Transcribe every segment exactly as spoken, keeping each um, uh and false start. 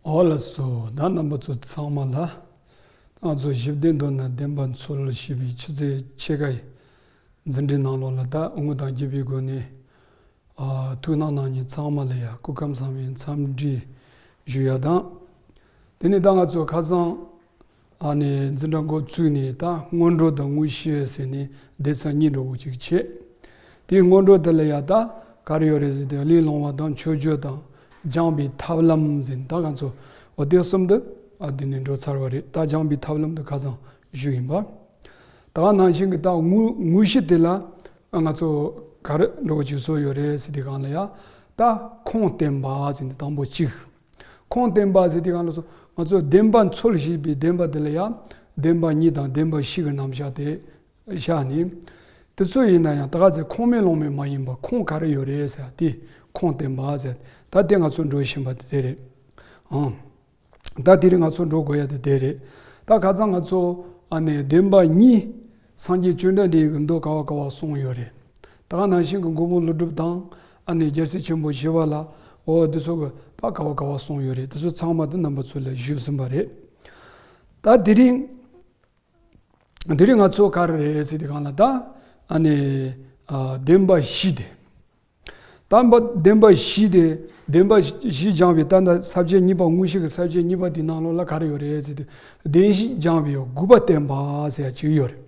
ཨོ་ལགས་སོ། ད་རྣམ་པ་ཚོ་ཚང་མ་ལ། ང་ཚོ་ཞི་བདེའི་མདོ་ནས་བདེན་པ་འཚོལ་ཞེས་པའི་ཆུ་ཚོད་ཕྱེད་ཀའི་འཛིན་གྲྭའི་ནང་ལོགས་ལ་ད་དངོས་དང་བརྒྱུད་པའི་སྒོ་ནས། ཨ། ཐུགས་སྣང་གནང་མཁན་ཚང་མ་ལ་ཡ་སྐུ་ཁམས་བཟང་བའི་འཚམས་འདྲི་ཞུ་ཡ་དང་། དེ་ནས་ད་ང་ཚོ་ཁ་སང་ཨ་ནི་འཛིན་གྲྭ་འགོ་བཙུགས་ནས་ད་སྔོན་འགྲོ་དང་དངོས་གཞི་ཟེར་ནས་སྡེ་ཚན་གཉིས་འདྲ་བོ་ཅིག་བྱས། དེའི་སྔོན་འགྲོ་དེ་ལ་ཡ་ད་ག་རེ་ཡོད་རེད་ཟེར་དུས་གླེང་སློང་བ་དང་མཆོད་བརྗོད་དང་སྦྱངས་པའི་ཐབས་ལམ་ཟེར་ནས་ད་ང་ཚོ་འོ་དེ་གསུམ་དུ་ཨ་དེ་ནས་འགྲོ་ཚར་བ་རེད། ད་སྦྱངས་པའི་ཐབས་ལམ་དུ་ཁ་སང་ཞུས་ཡིན་པ། ད་ག་ནང་བཞིན་གྱི་ད་དངོས་དངོས་གཞི་དེ་ལ་ང་ཚོ་ག་རེ་འགྲོ་བ་ཅིག་བཟོ་ཡོད་རེད་ཟེར་དུས་གང་ལ་ཡ་ད་ཁུངས་བསྟན་པ་ཟེར་ནས་དང་པོ་གཅིག་ཁུངས་བསྟན་པ་ཟེར་དུས་གང་ལ་སོ་ང་ཚོ་བདེན་པ་འཚོལ་ཞེས་པའི་བདེན་པ་དེ་ལ་ཡང་བདེན་པ་གཉིས་དང་བདེན་པ་བཞི་གི་རྣམ་གཞག་དེ་བཞག་ནས། དེ་ཚོ་ཡིན་ན་ཡང་ད་ག་ཚོད་ཁུངས་མེད་ལུང་མེད་མ་ཡིན་པ་ཁུངས་ག་རེ་ཡོད་རེད་ཟེར་དེ་ཁུངས་བསྟན་པ་ཟེར། ད་དེ་ང་ཚོ་འགྲོ་བཞིན་པ་དེ་དེ་རེད། ཨང་། ད་དེ་རིང་ང་ཚོ་འགྲོ་དགོས་ཡ་དེ་དེ་རེད། ད་ཁ་སང་ང་ཚོ་ཨ་ནི་བདེན་པ་གཉིས་སངས་རྒྱས་བཅོམ་ལྡན་འདས་ཀྱི་མདོ་ག་བ་ག་བ་གསུངས་ཡོད་རེད། ད་ག་ནང་བཞིན་གྱི་མགོན་པོ་ཀླུ་སྒྲུབ་དང་ཨ་ནི་རྒྱལ་སྲས་ཆེན་པོ་ཞི་བ་ལྷ། འོ་འདི་ཚོ་གི་ད་ག་བ་ག་བ་གསུངས་ཡོད་རེད། འདི་ཚོ་ཚང་མ་དེ་རྣམ་པ་ཚོ་ལ་ཞུས་ཟིན་པ་རེད། ད་དེ་རིང་དེ་རིང་ང་ཚོ་ག་རེ་རེད་ཟེར་དུས་གང་ལ་ད་ཨ་ནི་ཨ་བདེན་པ་བཞི་དེ། དམ་པ་བདེན་པ་བཞི་དེ་བདེན་པ་བཞི་སྦྱངས་པའི་ད་ལྟ་ས་བཅད་གཉིས་པ་དངོས་གཞི་གི་ས་བཅད་གཉིས་པ་དེའི་ནང་ལོགས་ལ་ག་རེ་ཡོད་རེད་ཟེར་དུས་བདེན་བཞི་སྦྱངས་པའི་དགོས་པ་བསྟན་པ་ཟེར་ཡ་གཅིག་ཡོད་རེད།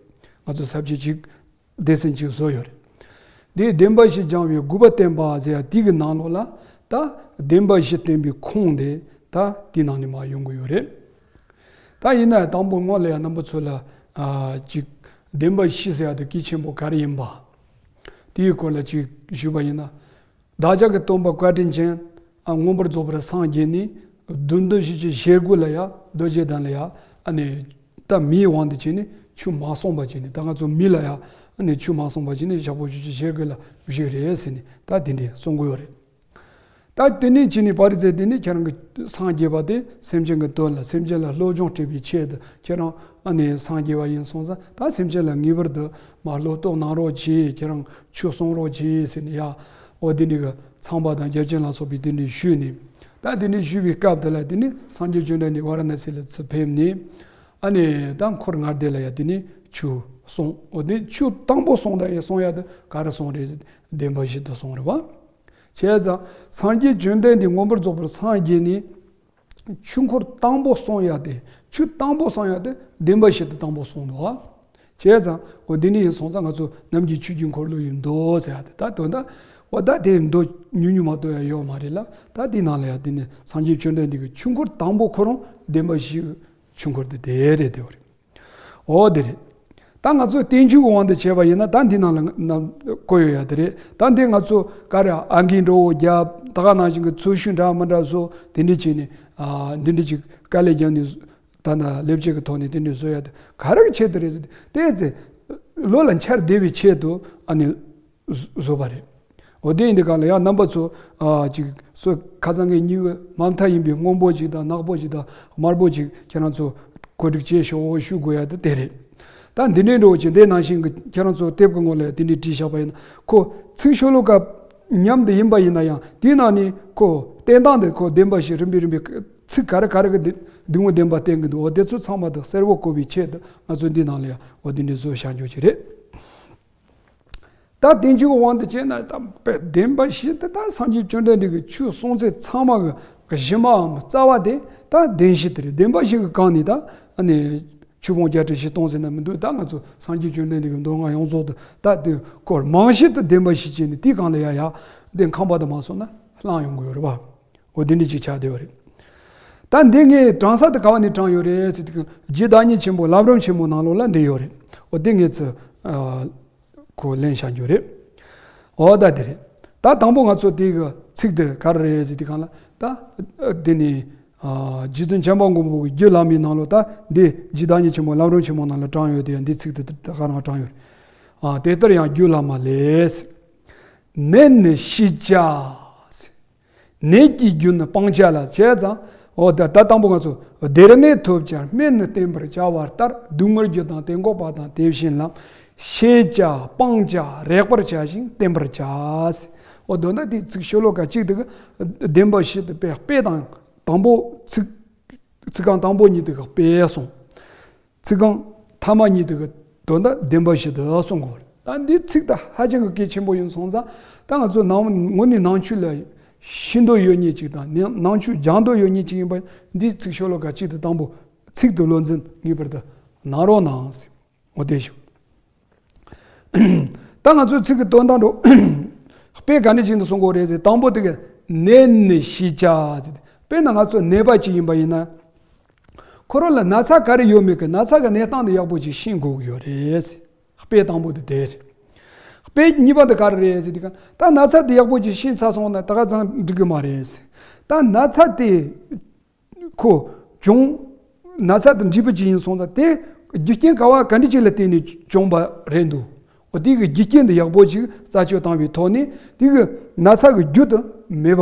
ང་ཚོ་ས་བཅད་གཅིག་སྡེ་ཚན་གཅིག་བཟོ་ཡོད་རེད། དེའི་བདེན་པ་བཞི་སྦྱངས་པའི་དགོས་པ་བསྟན་པ་ཟེར་ཡ་དེ་གི་ནང་ལོགས་ལ་ད་བདེན་པ་བཞི་བསྟན་པའི་ཁུངས་དེ་ད་དེའི་ནང་ནས་མར་ཡོང་གི་ཡོད་རེད། ད་ཡིན་ན་དང་པོ་སྔོན་ལ་ཡང་རྣམ་པ་ཚོ་ལ་ཨ་ཅིག་བདེན་པ་བཞི་ཟེར་ཡ་དེ་གལ་ཆེན་པོ་ག་རེ་ཡིན་པ། དེའི་སྐོར་ལ་ཅིག་ཞུས་པ་ཡིན་ན། བདག་ཅག་གི་སྟོན་པ་བཀའ་དྲིན་ཅན་ཨ་མངོན་པར་རྫོགས་པར་སངས་རྒྱས་ནས་བདུད་འདུལ་བྱེད་ཀྱི་ཞལ་དགུ་ལ་ཡ་རྡོ་རྗེ་གདན་ལ་ཡ་ཨ་ནི་ད་མིའི་དབང་དུ་བྱས་ནས་ཆོས་མ་གསུངས་པ་བྱས་ནས་ད་ང་ཚོ་མི་ལ་ཡ་ཨ་ནི་ཆོས་མ་གསུངས་པ་བྱས་ནས་ཞག་པོ་ཆོས་ཀྱི་ཞལ་དགུ་ལ་བཞུགས་རེད་ཟེར་ནས་ད་དེ་འདྲས་གསུང་གི་ཡོད་རེད། ད་དེ་ནས་ཕྱི་ནས་པ་རི་ཙེ་དེ་ནས་ཁྱེད་རང་གི་སངས་རྒྱས་པ་དེ་སེམས་ཅན་གྱི་དོན་ལ་སེམས་ཅན་ལ་བློ་སྦྱོང་སྤྲད་པའི་ཆེད་དུ་ཁྱེད་རང་ཨ་ནི་སངས་རྒྱས་པ་ཡིན་སོང་ཙང་ད་སེམས་ཅན་ལ་ངེས་པར་དུ་མ་བློ་སྟོབས་གནང་རོགས་གྱིས། ཁྱེད་རང་ཆོས་གསུང་རོགས་གྱིས་ཟེར་ནས་ཡ་འོ་དེ་འདྲའི་གི་ཚངས་པ་དང་རྒྱལ་ཆེན་ལ་སོགས་པའི་དེ་འདྲའི་ཞུས་ནས། ད་དེ་འདྲའི་ཞུས་པའི་སྐབས་དེ་ལ་དེ་ནས་སངས་རྒྱས་བཅོམ་ལྡན་འདས་ཝཱ་ར་ཎ་སི་ལ་ཚུར་ཕེབས་ནས་ཨ་ནི་ད་འཁོར་ལྔ་སྡེ་ལ་ཡ་དེ་ནས་ཆོས་གསུངས། འོ་དེ་ཆོས་དང་པོ་གསུངས་ད་ཡ་གསུང་ཡ་དེ་ག་རེ་གསུངས་རེད་ཟེར་བདེན་པ་བཞི་དེ་གསུངས་རེད་བ། བྱས་ཙང་སངས་རྒྱས་བཅོམ་ལྡན་འདས་མངོན་པར་རྫོགས་པར་སངས་རྒྱས་ནས་ཆོས་འཁོར་དང་པོ་གསུང་ཡ་དེ་ཆོས་དང་པོ་གསུང་ཡ་དེ་བདེན་པ་བཞི་དེ་དང་པོ་གསུངས་འདུག་བ། བྱས་ཙང་འོ་འདི་ནས་ཡིན་སོང་ཙང་ང་ཚོ་ནམ་རྒྱུན་ཆོས་ཀྱི་འཁོར་ལོ་ཡི་མདོ་ཟེར་ཡ་དེ་ད་དོན་དག་འོ་ད་དེ་མདོ་ཉུང་ཉུང་མ་གཏོགས་ཡ་ཡོད་མ་རེད་ལ། ད་དེའི་ནང་ལ་ཡ་དེ་ནས་སངས་རྒྱས་བཅོམ་ལྡན་འདས་ཀྱི་ཆོས་འཁོར་དང་པོ་ཁོ་རང་བདེན་པ་བཞི་ཆོས་འཁོར་དེ་དེ་རེད་དེ་བ་རེད། འོ་དེ་རེད། ད་ང་ཚོས་བསྟན་བཅོས་ཀྱི་དབང་དུ་བྱས་པ་ཡིན་ན་ད་འདི་ནང་ལ་ན་བཀོད་ཡོད་ཡ་དེ་རེད། ད་འདི་ང་ཚོ་ག་རེ་ཨང་ཀི་འདྲ་བོ་བརྒྱབ་ད་ག་ནང་བཞིན་གྱི་འཚོ་བཞུགས་འདྲ་མི་འདྲ་བཟོ་དེ་འདྲ་བྱས་ནས་ཨ་འདི་འདྲ་ཅིག་དཀའ་ལས་བརྒྱབ་ནས་ད་ན་ལེབ་ཆས་ཀྱི་ཐོག་ནས་དེ་འདྲ་བཟོ་ཡ་དེ་ག་རེ་གི་ཆེད་དུ་རེད་ཟེར་ཏེ་དེ་ཚེ་བློ་ལ་འཆར་བདེ་བའི་ཆེད་དུ་ཨ་ནི། བཟོ་བཟོ་བ་རེད། འོ་དེ་ཡིན་དུས་གང་ལ་ཡང་རྣམ་པ་ཚོ་ཨ་ཅིག་སོ་ཁ་སང་ངའི་སྙིང་གི་མ་མཐའ་ཡིན་པའི་སྔོན་པོ་ཅིག་དང་ནག་པོ་ཅིག་དང་དམར་པོ་ཅིག་ཁྱེད་རང་ཚོ་གོ་སྒྲིག་བྱས་ཤོག་ཞུ་དགོས་ཡ་དེ་དེ་རེད། ད་འདི་འདྲའི་འགྲོ་ཅིག་འདི་ནང་བཞིན་གྱི་ཁྱེད་རང་ཚོ་དེབ་ཀྱི་ངོ་ལ་དེ་འདྲའི་བྲིས་བཞག་པ་ཡིན་ན་ཁོ་ཚིག་ཤོ་ལོ་ཀ་མཉམ་དུ་ཡིན་པ་ཡིན་ན་ཡང་དེའི་ནང་ནས་ཁོ་བསྟན་སྟངས་དེ་ཁོ་བདེན་པ་ཞིག་རིམ་པས་རིམ་པས་ཚིག་ག་རེ་ག་རེ་གི་འདི་འདི་ངོ་བདེན་པ་བསྟན་གི་འདུག་འོ་དེ་ཚོ་ཚང་མ་དང་གསལ་བོ་བཀོད་པའི་ཆེད་དུ་ང་ཚོ་འདི་ནང་ལ་ཡང་འོ་འདི་འདྲའི་བཟོ་བཞག་རྒྱུ་ཅིག་རེད། ད་བསྟན་བཅོས་ཀྱི་དབང་དུ་བྱས་ན་ད་དཔེ་བདེན་པ་བཞི་དེ་ད་སངས་རྒྱས་བཅོམ་ལྡན་འདས་ཀྱི་ཆོས་གསུང་ཚད་ཚང་མ་གི་གཞི་མའམ་རྩ་བ་དེ་ད་བདེན་བཞི་དེ་རེད། བདེན་པ་བཞི་གི་སྒང་ནས་ད་ཨ་ནི་ཆོས་ཕུང་བརྒྱད་ཁྲི་བཞི་སྟོང་ཟེར་ན་མི་འདུག་ད་ང་ཚོ་སངས་རྒྱས་བཅོམ་ལྡན་འདས་ཀྱི་མདོ་སྔགས་ཡོངས་རྫོགས་དུ་ད་དེ་སྐོར་རྨང་གཞི་དེ་བདེན་པ་བཞི་བྱས་ནས་དེའི་སྒང་ལ་ཡ་ཡ་དེ་ཁང་པ་དུ་མ་སོང་ན་བླངས་ཡོང་གི་ཡོད་རེད་བ། འོ་དེ་འདྲ་ཅིག་ཆགས་བསྡད་ཡོད་རེད། ད་འདི་ངས་དྲངས་ས་དེ་ག་བ་ནས་དྲངས་ཡོད་རེད་ཟེར་དུས་རྗེ་བདག་ཉིད་ཆེན་པོ་ལམ་རིམ་ཆེན་མོ་ནང་ལོགས་ལ་འདི་ཡོད་རེད། འོ་དེ་ངས་ཚུར་ཨ་ཁོ་ལེན་བྱ་རྒྱུ་རེད། འོ་ད་དེ་རེད། ད་དང་པོ་ང་ཚོ་དེ་གི་ཚིག་དེ་ག་རེ་རེད་ཟེར་དུས་གང་ལ་ད་ཨ་དེ་ནི་ཨ་རྗེ་བཙུན་བྱམས་པ་མགོན་པོ་གི་རྒྱུད་བླ་མའི་ནང་ལོགས་ད་འདི་རྗེ་བདག་ཉིད་ཆེན་པོ་ལམ་རིམ་ཆེན་མོ་ནང་ལ་དྲངས་ཡོད་དེ་འདི་ཚིག་དེ་ད་ག་རང་དྲངས་ཡོད་རེད། ཨ་དེ་ལྟར་ཡང་རྒྱུད་བླ་མ་ལས། ནད་ནི་ཞི་བྱ། ནད་ཀྱི་རྒྱུ་ནི་སྤང་བྱ་ལ་བྱས་ཙང་། འོ་ད་ད་དང་པོ་ང་ཚོ་བདེར་གནས་ཐོབ་ཀྱང་སྨན་ནི་བསྟེན་པར་བྱ་བ་ལྟར་སྡུག་བསྔལ་རྒྱུ་དང་དེ་འགོག་པ་དང་དེ་བཞིན་ལམ། ཞི་བྱ་སྤང་བྱ་རེག་པར་བྱ་ཞིང་བསྟེན་པར་བྱ། འོ་དོན་དག་དེ་ཚིག་ཤོ་ལོ་ཀ་གཅིག་དེ་གི་བདེན་པ་བཞི་དེ་དཔེ་དཔེ་དང་ དང་པོ་ཚིག་ཚིག་རྐང་དང་པོ་གཉིས་དེ་ག་དཔེ་གསུངས། ཚིག་རྐང་ཐ་མ་གཉིས་དེ་ག་དོན་དག་བདེན་པ་བཞི་དེ་གསུང་དགོས་རེད། ད་འདི་ཚིག་དེ་ཧ་ཅང་གི་གལ་ཆེན་པོ་ཡིན་སོང་ཙང་། ད་ང་ཚོ་ནང་དངོས་གནས་ནང་ཆོས་ལ་ཤེས་འདོད་ཡོད་མཁན་ཅིག་དང་ནང་ཆོས་སྦྱང་འདོད་ཡོད་མཁན་ཅིག་ཡིན་པ་ཡིན་ན། འདིའི་ཚིག་ཤོ་ལོ་ཀ་གཅིག་དེ་དང་པོ་ཚིག་དེ་བློ་འཛིན་ངེས་པར་དུ་གནང་རོགས་གནང་ཟེར། འོ་དེ་ཞུ། ད་ང་ཚོའི་ཚིག་གི་དོན་དག་འགྲོ། དཔེ་ག་འདྲ་ཅིག་ཏུ་གསུང་དགོས་རེད་ཟེར། དང་པོ་དེ་ག་ནད་ནི་ཤི་བྱ་ཟེར། དཔེར་ན་ང་ཚོ་ནད་པ་ཅིག་ཡིན་པ་ཡིན་ན། ཁོ་རང་ལ་ན་ཚ་ག་རེ་ཡོད་མེད་ཀྱི་ན་ཚ་གི་གནས་སྟངས་དེ་ཡག་པོ་ཅིག་ཤེས་དགོས་ཀྱི་ཡོད་རེད་ཟེར། དཔེ་དང་པོ་དེ་དེ་རེད། དཔེ་གཉིས་པ་དེ་ག་རེ་རེད་ཟེར་དུས་ཀ། ད་ན་ཚ་དེ་ཡག་པོ་ཅིག་ཤེས་ཚར་སོང་ན་ད་ག་ཙམ་འགྲིག་གི་མ་རེད་ཟེར། ད་ན་ཚ་དེ་ཁོ་བྱུང་། ན་ཚ་དེ་འདྲ་པོ་ཅིག་ཡིན་སོང་ཙང་དེ་རྒྱུ་རྐྱེན་ག་བ་ག་འདྲ་ཅིག་ལ་བརྟེན་ནས་བྱུང་བ་རེད་འདུག་འོ་དེ་གི་རྒྱུ་རྐྱེན་དེ་ཡག་པོ་ཅིག་རྩད་གཅོད་བཏང་བའི་ཐོག་ནས་དེ་གི་ན་ཚ་གི་རྒྱུ་དེ་མེད་པ་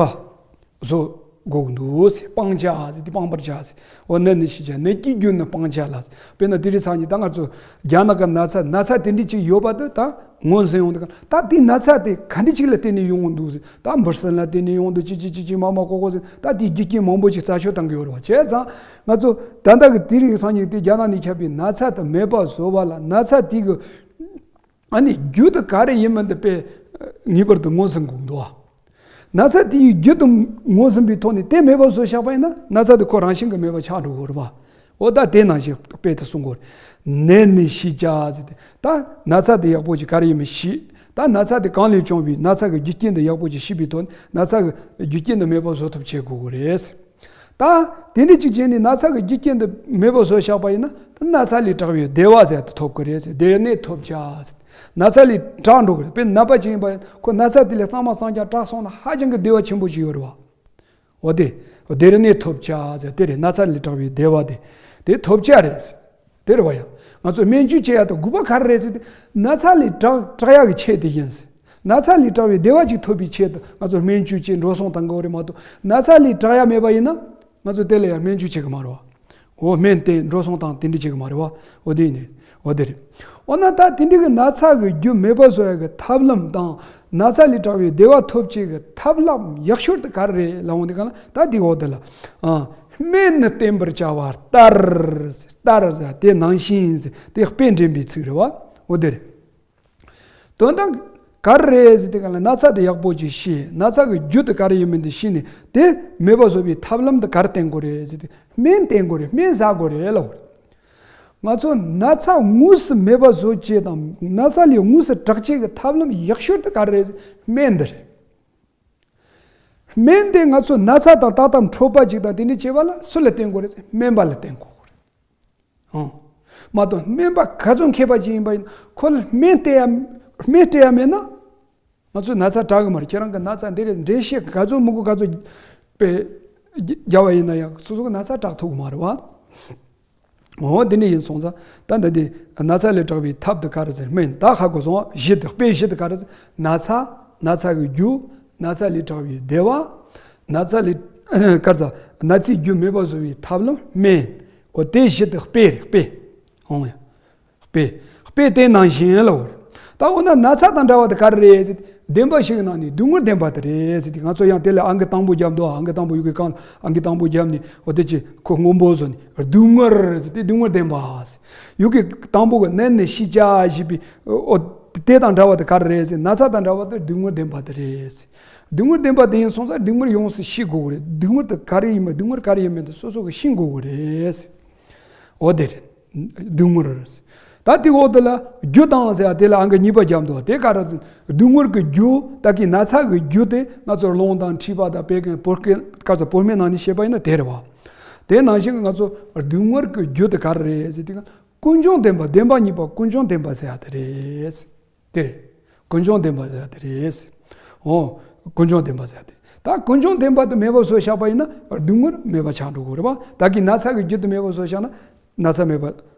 བཟོ་དགོས་ཀྱི་འདུག་ཟེར། སྤང་བྱ་ཟེར། དེ་སྤང་བར་བྱ་ཟེར། འོ་ནད་ནི་ཤི་བྱ། ནད་ཀྱི་རྒྱུ་ནི་སྤང་བྱ་ལ་ཟེར། དཔེར་ན་དེ་རིང་སང་ཉིན་ད་ང་ཚོ་རྒྱ་ནག་གི་ན་ཚ་ན་ཚ་དེ་འདྲ་ཅིག་ཡོད་པ་དེ་ད་ངོས་ཟིན་ཡོང་དུས་ཀ། ད་དེ་ན་ཚ་དེ་ག་འདྲ་ཅིག་ལ་བརྟེན་ནས་ཡོང་གི་འདུག་ཟེར། ད་འབུ་སྲིན་ལ་བརྟེན་ནས་ཡོང་འདུག་ཅི་ཅི་ཅི་ཅི་མ་མ་ཀོ་ཀོ་ཟེར། ད་དེའི་རྒྱུ་རྐྱེན་མང་པོ་ཅིག་རྩད་གཅོད་བཏང་གི་ཡོད་རེད་བ། བྱས་ཙང་ང་ཚོ་ད་ལྟ་གི་དེ་རིང་སང་ཉིན་དེ་རྒྱ་ནག་ནས་ཁྱབ་པའི་ན་ཚ་དེ་མེད་པ་བཟོ་བ་ལ་ན་ཚ་དེ་གི་ཨ་ནི་རྒྱུ་དེ་ག་རེ་ཡིན་མིན་དེ་དཔེ་ངེས་པར་དུ་ངོས་ཟིན་དགོས་འདུག་བ། ན་ཚ་དེའི་རྒྱུ་དེ་ངོས་ཟིན་པའི་ཐོག་ནས་དེ་མེད་པ་བཟོ་བཞག་པ་ཡིན་ན་ན་ཚ་དེ་ཁོ་རང་བཞིན་གྱིས་མེད་པ་ཆགས་འགྲོ་གི་རེད་བ། འོ་ད་དེ་ནང་བཞིན་དཔེ་དེ་གསུང་དགོས་རེད། ནད་ནི་ཤི་བྱ་ཟེར་ཏེ། ད་ན་ཚ་དེ་ཡག་པོ་ཅིག་ག་རེ་ཡིན་མིན་ཤེས། ད་ན་ཚ་དེ་གང་ལས་བྱུང་བའི་ན་ཚ་གི་རྒྱུ་རྐྱེན་དེ་ཡག་པོ་ཅིག་ཤེས་པའི་ཐོག་ནས་ན་ཚ་གི་རྒྱུ་རྐྱེན་དེ་མེད་པ་བཟོ་ཐབས་བྱེད་དགོས་ཀྱི་རེད། ད་དེ་འདྲ་ཅིག་བྱས་ནས་ན་ཚ་གི་རྒྱུ་རྐྱེན་དེ་མེད་པ་བཟོ་བཞག་པ་ཡིན་ན། ད་ན་ཚ་ལས་དྲག་པའི་བདེ་བ་ཟེར་དེ་ཐོབ་ཀྱི་རེད་ཟེར། བདེ་གནས་ཐོབ་བྱ་ཟེར། ན་ཚ་ལས་དྲག་འགྲོ་གི་རེད། དཔེར་ན་ནད་པ་ཅིག་ཡིན་པ་ཡིན་ན་ཁོ་ན་ཚ་དེ་ལས་གཙང་མ་གཙང་རྐྱང་དྲག་སོང་ན་ཧ་ཅང་གི་བདེ་བ་ཆེན་པོ་ཅིག་ཡོད་རེད་བ། འོ་དེ། བདེ་གནས་ཐོབ་བྱ་ཟེར་དེ་རེད། ན་ཚ་ལས་དྲག་པའི་བདེ་བ་དེ། དེ་ཐོབ་བྱ་རེད་ཟེར། དེ་རེད་བ་ཡ། ང་ཚོ་སྨན་བཅོས་བྱེད་ཡ་དེ་དགོས་པ་ག་རེ་རེད་ཟེར་ཏེ། ན་ཚ་ལས་དྲག་དྲག་ཡག་གི་ཆེད་དེ་ཡིན་ཟེར། ན་ཚ་ལས་དྲག་པའི་བདེ་བ་ཅིག་ཐོབ་པའི་ཆེད་དུ་ང་ཚོ་སྨན་བཅོས་བྱེད་འགྲོ་སོང་བཏང་དགོས་རེད་མ་གཏོགས། ན་ཚ་ལས་དྲག་ཡ་མེད་པ་ཡིན་ན་ང་ཚོ་དེ་ལ་ཡང་སྨན་བཅོས་བྱེད་གི་མ་རེད་བ། འོ་སྨན་བསྟེན་འགྲོ་སོང་བཏང་དེ་འདྲ་བྱེད་གི་མ་རེད་བ། འོ་དེ་ནི། འོ་དེ་རེད། འོ་ན་ད་དེ་འདྲ་གི་ན་ཚ་གི་རྒྱུ་མེད་པ་བཟོ་ཡ་གི་ཐབས་ལམ་དང་། ན་ཚ་ལས་དྲག་པའི་བདེ་བ་ཐོབ་བྱེད་གི་ཐབས་ལམ་ཡག་ཤོས་དེ་ག་རེ་རེད་ལབ་འོང་དུས་ཀ་ན། ད་དེ་འོ་དེ་ལ། ཨ། སྨན་ནི་བསྟེན་པར་བྱ་བ་ལྟར། ལྟར་ཟེར་དེ་ནང་བཞིན་ཟེར་དེ་དཔེ་འདྲེན་པའི་ཚིག་རེད་བ། འོ་དེ་རེད། དོན་དག་ག་རེ་རེད་ཟེར་དུས་ཀ་ལ་ན་ཚ་དེ་ཡག་པོ་ཅིག་ཤེས། ན་ཚ་གི་རྒྱུ་དེ་ག་རེ་ཡིན་མིན་དེ་ཤེས་ནས་དེ་མེད་པ་བཟོ་བའི་ཐབས་ལམ་དེ་ག་རེ་བསྟེན་དགོས་རེད་ཟེར་དུས། སྨན་བསྟེན་དགོས་རེད། སྨན་ཟ་དགོས་རེད་ལབ་དགོས་རེད། ང་ཚོ་ན་ཚ་དངོས་སུ་མེད་པ་བཟོ་བྱེད་དང་ན་ཚ་ལས་དངོས་སུ་དྲག་བྱེད་ཀྱི་ཐབས་ལམ་ཡག་ཤོས་དེ་ག་རེ་རེད་ཟེར། སྨན་དེ་རེད། སྨན་དེ་ང་ཚོ་ན་ཚ་དང་ཏག་ཏག་འཕྲོད་པ་ཅིག་དང་དེ་འདྲ་བྱེད་པ་ལ་སུ་ལ་བསྟེན་དགོས་རེད་ཟེར། སྨན་པ་ལ་བསྟེན་དགོས་རེད། ཨང་། མ་གཏོགས་སྨན་པ་ག་ཚོད་མཁས་པ་ཅིག་ཡིན་པ་ཡིན་ན་ཁོ་ལ་སྨན་སྟེར་ཡ། སྨན་སྤྲད་ཡ་མེད་ན། ང་ཚོའི་ན་ཚ་དྲག་གི་མ་རེད། ཁྱེད་རང་གི་ན་ཚ་འདི་རེད་འགྲེལ་བཤད་ག་ཚོད་མང་པོ་ག་ཚོད་དཔེ་རྒྱག་པ་ཡིན་ན་ཡང་སོ་སོ་གི་ན་ཚ་དྲག་ཐུབ་གི་མ་རེད་བ། འོ་འདི་འདྲ་ཡིན་སོང་ཙང་ད་འདི་འདི་ན་ཚ་ལས་དྲག་པའི་ཐབས་དེ་ག་རེ་ཟེར། སྨན་ད་ཧ་གོ་སོང་བ། བཞི་དེ་དཔེ་བཞི་དེ་ག་རེ་ཟེར། ན་ཚ། ན་ཚ་གི་རྒྱུ། ན་ཚ་ལས་དྲག་པའི་བདེ་བ། ན་ཚ་ལས་ག་རེ་ཟེར། ན་ཚའི་རྒྱུ་མེད་པ་བཟོ་བའི་ཐབས་ལམ་སྨན། འོ་དེ་བཞི་དེ་དཔེ་རེད། དཔེ། འོང་ཡ། དཔེ། དཔེ་དེ་ནང་བཞིན་ལ་འོ། ད་འོ་ན་ན་ཚ་དང་འདྲ་བ་དེ་ག་རེ་རེད་ཟེར། བདེན་པ་བཞི་གི་ནང་ནས་སྡུག་བསྔལ་བདེན་པ་དེ་རེད་ཟེར་ཏེ། ང་ཚོ་ཡང་དེ་ལ་ཨང་ཀི་དང་པོ་བརྒྱབ་འདུག་ཨང་ཀི་དང་པོ་ཡུ་གུའི་སྒང་ཨང་ཀི་དང་པོ་བརྒྱབ་ནས་འོ་དེ་ཅི་ཁོ་སྔོན་པོ་བཟོ་ནས་སྡུག་བསྔལ་ཟེར་ཏེ་སྡུག་བསྔལ་བདེན་པ་ཟེར། ཡུ་གུའི་དང་པོ་གི་ནད་ནི་ཤི་བྱ་ཞེས་པའི་འོ་དེ་དང་འདྲ་བ་དེ་ག་རེ་རེད་ཟེར། ན་ཚ་དང་འདྲ་བ་དེ་སྡུག་བསྔལ་བདེན་པ་དེ་རེད་ཟེར། སྡུག་བསྔལ་བདེན་པ་དེ་ཡིན་སོང་ཙང་སྡུག་བསྔལ་ཡོངས་སུ་ཤེས་དགོས་ཀྱི་རེད། སྡུག་བསྔལ་དེ་ག་རེ་ཡིན་མིན་སྡུག་བསྔལ་ག་རེ་ཡིན་མིན་དེ་སོ་སོ་གིས་ཤེས་དགོས་ཀྱི་རེད་ཟེར། འོ་དེ་རེད། སྡུག་བསྔལ། ད་དེ་འོག་དེ་ལ་རྒྱུ་དང་ཟེར་ཡ་དེ་ལ་ཨང་ཀི་གཉིས་པ་བརྒྱབ་འདུག་དེ་ག་རེ་ཟེར། སྡུག་བསྔལ་གྱི་རྒྱུ། ད་གི་ན་ཚ་གི་རྒྱུ་དེ་ང་ཚོ་རླུང་དང་མཁྲིས་པ་དང་བད་ཀན་བུ་ཀན་ག་ཚོད་བུད་མེད་ནང་ནས་བཤད་པ་ཡིན་ན་དེ་རེད་བ། དེ་ནང་བཞིན་གྱི་ང་ཚོ་སྡུག་བསྔལ་གྱི་རྒྱུ་དེ་ག་རེ་རེད་ཟེར་དུས་ཀུན་འབྱུང་བདེན་པ། བདེན་པ་གཉིས་པ་ཀུན་འབྱུང་བདེན་པ་ཟེར་ཡ་དེ་རེད། དེ་རེད། ཀུན་འབྱུང་བདེན་པ་ཟེར་ཡ་དེ་རེད། འོ། ཀུན་འབྱུང་བདེན་པ་ཟེར་ཡ་དེ། ད་ཀུན་འབྱུང་བདེན་པ་དེ་མེད་པ་བཟོ་བཞག་པ་ཡིན་ན་སྡུག་བསྔལ་མེད་པ་ཆགས་འགྲོ་གི་རེད་པ། ད་གི་ན་ཚ་གི་རྒྱུ་དེ་མེད་པ་བཟོ་བཞག་ན་ན་ཚ་མེད་པ།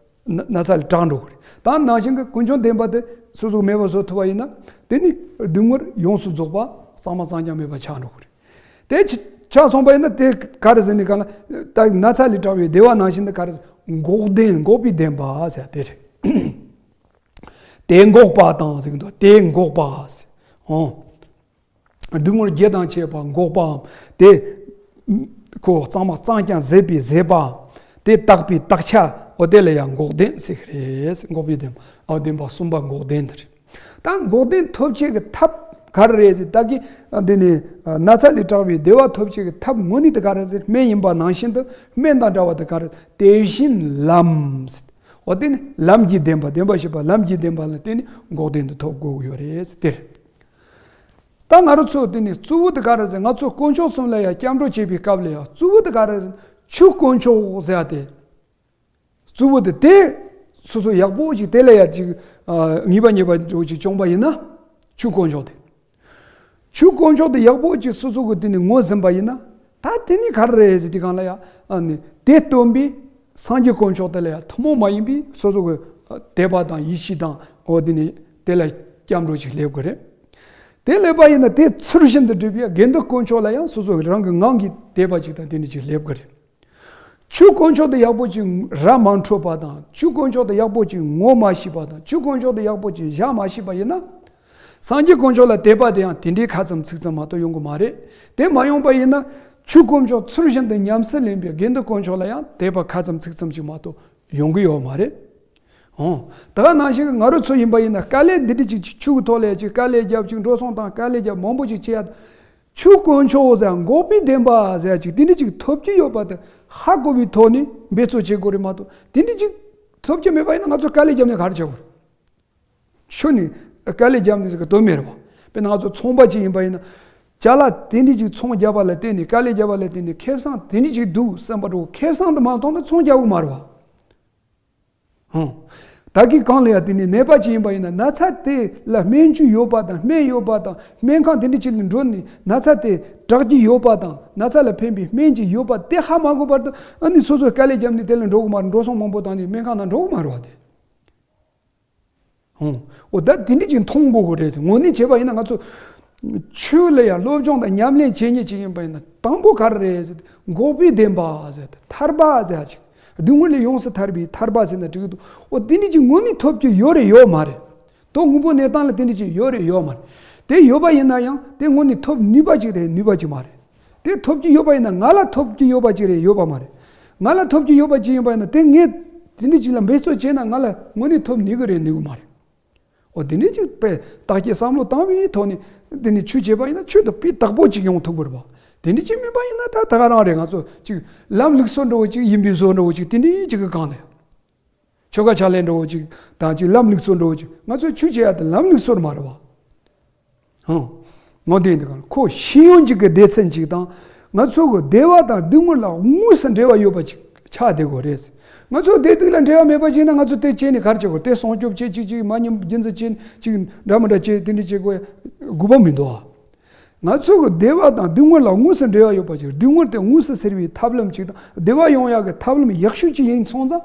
ན་ན་ཚ་ལས་དྲག་འགྲོ་གི་རེད། ད་ནང་བཞིན་གྱི་ཀུན་འབྱུང་བདེན་པ་དེ་སོ་སོ་མེད་པ་བཟོ་ཐུབ་པ་ཡིན་ན་དེ་ནི་སྡུག་བསྔལ་ཡོངས་སུ་རྫོགས་པ་གཙང་མ་གཙང་རྐྱང་མེད་པ་ཆགས་འགྲོ་གི་རེད། དེ་ཆ་ཆགས་སོང་པ་ཡིན་ན་དེ་ག་རེ་ཟེར་ནི་ག་ལ། ད་ན་ཚ་ལས་དྲག་པའི་བདེ་བ་ནང་བཞིན་དུ་ག་རེ་ཟེར། འགོག་བདེན་འགོག་པའི་བདེན་པ་ཟེར་དེ་རེད། དེ་འགོག་པ་དང་ཟེར་གི་འདུག་དེ་འགོག་པ་ཟེར། འོ། སྡུག་བསྔལ་བརྒྱད་དང་བཅས་པ་འགོག་པའམ། དེ་ཁོ་ ཁོ་གཙང་མ་གཙང་རྐྱང་བཟོས་པའི་བཟོད་པ། དེ་བརྟག་པའི་བརྟག་བྱ། འོ་དེ་ལ་ཡང་འགོག་བདེན་ཟེར་གི་རེད། འགོག་པའི་བདེན་པ། འོ་བདེན་པ་གསུམ་པ་འགོག་བདེན་དེ་རེད། ད་འགོག་བདེན་ཐོབ་བྱེད་ཀྱི་ཐབས་ག་རེ་རེད་ཟེར། ད་གི་འདི་ནི་ན་ཚ་ལས་དྲག་པའི་བདེ་བ་ཐོབ་བྱེད་ཀྱི་ཐབས་དངོས་གནས་དེ་ག་རེ་ཟེར། སྨན་ཡིན་པ་ནང་བཞིན་དུ། སྨན་དང་འདྲ་བ་དེ་ག་རེ། དེ་བཞིན་ལམ་ཟེར། འོ་དེ་ནི་ལམ་གྱི་བདེན་པ། བདེན་པ་ཞེས་པ་ལམ་གྱི་བདེན་པ་ལ་བརྟེན་ནས་འགོག་བདེན་དུ་ཐོབ་དགོས་ཀྱི་ཡོད་རེད་ཟེར་དེ་རེད། ད་ང་རང་ཚོ་དེ་ནི་གཙོ་བོ་དེ་ག་རེ་ཟེར། ང་ཚོ་དཀོན་མཆོག་གསུམ་ལ་ཡང་སྐྱབས་འགྲོ་བྱེད་པའི་སྐབས་ལ་ཡང་གཙོ་བོ་དེ་ག་རེ་ཟེར། ཆོས་དཀོན་མཆོག་ཟེར་ཡ་དེ། གཙོ་བོ་དེ་དེ་སོ་སོ་ཡག་པོ་ཅིག་དེ་ལ་ཡང་ཅིག་ཨ་ངེས་པ་རྙེད་པ་འདྲ་བོ་ཅིག་བྱུང་པ་ཡིན་ན། ཆོས་དཀོན་མཆོག་དེ། ཆོས་དཀོན་མཆོག་དེ་ཡག་པོ་ཅིག་སོ་སོ་གི་དེ་ནི་ངོས་ཟིན་པ་ཡིན་ན། ད་དེ་ནི་ག་རེ་རེད་ཟེར་དུས་སྒང་ལ་ཡང་ཨ་ནི་དེ་སྟོན་པའི་སངས་རྒྱས་དཀོན་མཆོག་དེ་ལ་ཡང་ཐུན་མོང་མ་ཡིན་པའི་སོ་སོ་གི་ཨ་དད་པ་དང་ཡིད་ཆེས་དང་། འོ་དེ་ནི་དེ་ལ་སྐྱབས་འགྲོ་ཅིག་སླེབས་དགོས་རེད། དེ་སླེབས་པ་ཡིན་ན་དེ་ཚུལ་བཞིན་དུ་སྒྲུབ་པའི་དགེ་འདུན་དཀོན་མཆོག་ལ་ཡང་སོ་སོ་རང་གི་ངང་གིས་དད་པ་ཅིག་དང་དེ་འདྲ་ཅིག་སླེབས་དགོས་རེད། ཆོས་དཀོན་མཆོག་དེ་ཡག་པོ་ཅིག་ར་མ་འཕྲོད་པ་དང་། ཆོས་དཀོན་མཆོག་དེ་ཡག་པོ་ཅིག་ངོ་མ་ཤེས་པ་དང་། ཆོས་དཀོན་མཆོག་དེ་ཡག་པོ་ཅིག་བཞག་མ་ཤེས་པ་ཡིན་ན། སངས་རྒྱས་དཀོན་མཆོག་ལ་དད་པ་དེ་ཡང་དེ་འདྲའི་ཁ་ཙམ་ཚིག་ཙམ་མ་གཏོགས་ཡོང་གི་མ་རེད། དེ་མ་ཡོང་པ་ཡིན་ན། ཆོས་དཀོན་མཆོག་ཚུལ་བཞིན་དུ་ཉམས་སུ་ལེན་པའི་དགེ་འདུན་དཀོན་མཆོག་ལ་ཡང་དད་པ་ཁ་ཙམ་ཚིག་ཙམ་ཅིག་མ་གཏོགས་ཡོང་གི་ཡོད་མ་རེད། ཨོ། ད་ག་ནང་བཞིན་ང་རང་ཚོ་ཡིན་པ་ཡིན་ན། དཀའ་ལས་འདི་འདྲ་ཅིག་ཆོས་ཀྱི་ཐོག་ལ་ཅིག་དཀའ་ལས་རྒྱབ། ཅིག་འགྲོ་སོང་དང་དཀའ་ལས་རྒྱབ། མང་པོ་ཅིག་བྱེད་ཡ། ཆོས་དཀོན་མཆོག་ཟེར། འགོག་པའི་བདེན་པ་ཟེར་ཅིག་དེ་འདྲ་ཅིག་ཐོབ་ཀྱི་ཡོད་པ་དེ་ཧ་གོ་བའི་ཐོག་ནས་འབད་རྩོལ་བྱེད་དགོས་རེད་མ་གཏོགས། དེ་འདྲ་ཅིག་ཐོབ་ཀྱི་མེད་པ་ཡིན་ན་ང་ཚོ་དཀའ་ལས་བརྒྱབ་ནས་ག་རེ་བྱེད་དགོས་རེད། ཆོས་ནི་དཀའ་ལས་བརྒྱབ་ནས་ཟེར་གི་དོན་མེད་རེད་བ། དཔེར་ན་ང་ཚོ་ཚོང་པ་ཅིག་ཡིན་པ་ཡིན་ན། ཅ་ལག་དེ་འདྲ་ཅིག་ཚོང་བརྒྱབ་པ་ལ་བརྟེན་ནས། དཀའ་ལས་བརྒྱབ་པ་ལ་བརྟེན་ནས་ཁེ་བཟང་དེ་འདྲ་ཅིག་འདུག་བསམ་པ་འདྲ་བོ། ཁེ་བཟང་དེ་མ་མཐོང་ན་ཚོང་རྒྱག་གི་མ་རེད་བ། ཧང་། ད་གིན་གང་ལ་ཡང་དེ་ནི་ནད་པ་ཅིག་ཡིན་པ་ཡིན་ན། ན་ཚ་དེ་ལ་སྨན་བཅོས་ཡོད་པ་དང་། སྨན་ཡོད་པ་དང་། སྨན་ཁང་དེ་འདྲ་ཅིག་ལ་འགྲོ་ནས་ན་ཚ་དེ་དྲག་གི་ཡོད་པ་དང་། ན་ཚ་ལ་ཕན་པའི་སྨན་ཅིག་ཡོད་པ་དེ་ཧ་མ་གོ་བར་དུ། ཨ་ནི་སོ་སོས་དཀའ་ལས་བརྒྱབ་ནས་དེ་ལ་འགྲོ་གི་མ་རེད། འགྲོ་སོང་མང་པོ་བཏང་ནས་སྨན་ཁང་ནང་འགྲོ་གི་མ་རེད་བ་དེ། ཧང་། འོ་ད་དེ་འདྲ་ཅིག་མཐོང་དགོས་གི་རེད། དངོས་གནས་བྱས་པ་ཡིན་ན། ང་ཚོ་ཆོས་ལ་ཡང་སློབ་སྦྱོང་དང་ཉམས་ལེན་བྱེད་མཁན་ཅིག་ཡིན་པ་ཡིན་ན། དང་པོ་ག་རེ་རེད་ཟེར། འགོག་པའི་བདེན་པ་ཟེར་ཏེ། ཐར་པ་ཟེར་ཡ་ཅིག་སྡུག་བསྔལ་ལས་ཡོངས་སུ་ཐར་པའི་ཐར་པ་ཟེར་ན་འགྲིག་གི་འདུག་འོ་དེ་འདྲ་ཅིག་དངོས་གནས་ཐོབ་ཀྱི་ཡོད་རེད་ཡོད་མ་རེད། དོ་དངོས་པོ་གནས་སྟངས་ལ་དེ་འདྲ་ཅིག་ཡོད་རེད་ཡོད་མ་རེད། དེ་ཡོད་པ་ཡིན་ན་ཡང་དེ་དངོས་གནས་ཐོབ་ནུས་པ་ཅིག་རེད་ནུས་པ་ཅིག་མ་རེད། དེ་ཐོབ་ཀྱི་ཡོད་པ་ཡིན་ན། ང་ལ་ཐོབ་ཀྱི་ཡོད་པ་ཅིག་རེད་ཡོད་པ་མ་རེད། ང་ལ་ཐོབ་ཀྱི་ཡོད་པ་ཅིག་ཡིན་པ་ཡིན་ན། དེ་ངས་དེ་འདྲ་ཅིག་ལ་འབད་རྩོལ་བྱས་ན་ང་ལ་དངོས་གནས་ཐོབ་ནུས་གི་རེད་ནུས་གི་མ་རེད། འོ་དེ་འདྲ་ཅིག་དཔེ་བརྟག་དཔྱད་བསམ་བློ་བཏང་བའི་ཐོག་ནས་དེ་ནས་ཆོས་བྱས་པ་ཡིན་ན་ཆོས་དེ་སྤུས་དག་པོ་ཅིག་ཡོང་ཐུབ་ཀྱི་རེད་པ། དེ་འདྲ་ཅིག་མིན་པ་ཡིན་ན་ད་ད་ག་རང་རེད། ང་ཚོ་ཅིག་ལམ་ལུགས་སྲོལ་འདྲ་བོ་ཅིག་ཡིན་པའི་བཟོ་འདྲ་བོ་ཅིག་དེ་འདྲ་ཅིག་གི་སྒང་ལ། ཆོ་ག་ཕྱག་ལེན་འདྲ་བོ་ཅིག་དང་ཅིག་ལམ་ལུགས་སྲོལ་འདྲ་བོ་ཅིག་ང་ཚོ་ཆོས་བྱེད་ཡ་དེ་ལམ་ལུགས་སྲོལ་མ་རེད་པ། ཧང་། ངོ་དེ་འདི་གང་ཁོ་ཤེས་ཡོན་ཅིག་གི་སྡེ་ཚན་ཅིག་དང་། ང་ཚོ་གི་བདེ་བ་དང་སྡུག་བསྔལ་ལ་དངོས་སུ་འབྲེལ་བ་ཡོད་པ་ཅིག་ཆགས་བསྡད་དགོས་རེད། ང་ཚོ་བདེ་སྡུག་ལ་འབྲེལ་བ་མེད་པ་ཅིག་ན་ང་ཚོ་དེ་བྱས་ནས་ག་རེ་བྱེད་དགོས། དེ་སྲུང་སྐྱོབ་བྱེད་ཅིག་ཅིག་མ་ཉམས་རྒྱུན་འཛིན་བྱེད་ཅིག་འདྲ་མི་འདྲ་བྱེད་དེ་འདྲ་བྱེད་དགོས་དགོས་པ་མི་འདུག་ཨ། ང་ཚོ་གི་བདེ་བ་དང་སྡུག་བསྔལ་ལ་དངོས་སུ་འབྲེལ་བ་ཡོད་པ་ཅིག་སྡུག་བསྔལ་དེ་དངོས་སུ་སེལ་བའི་ཐབས་ལམ་ཅིག་དང་བདེ་བ་ཡོང་ཡག་གི་ཐབས་ལམ་ཡག་ཤོས་ཅིག་ཡིན་སོང་ཙང་།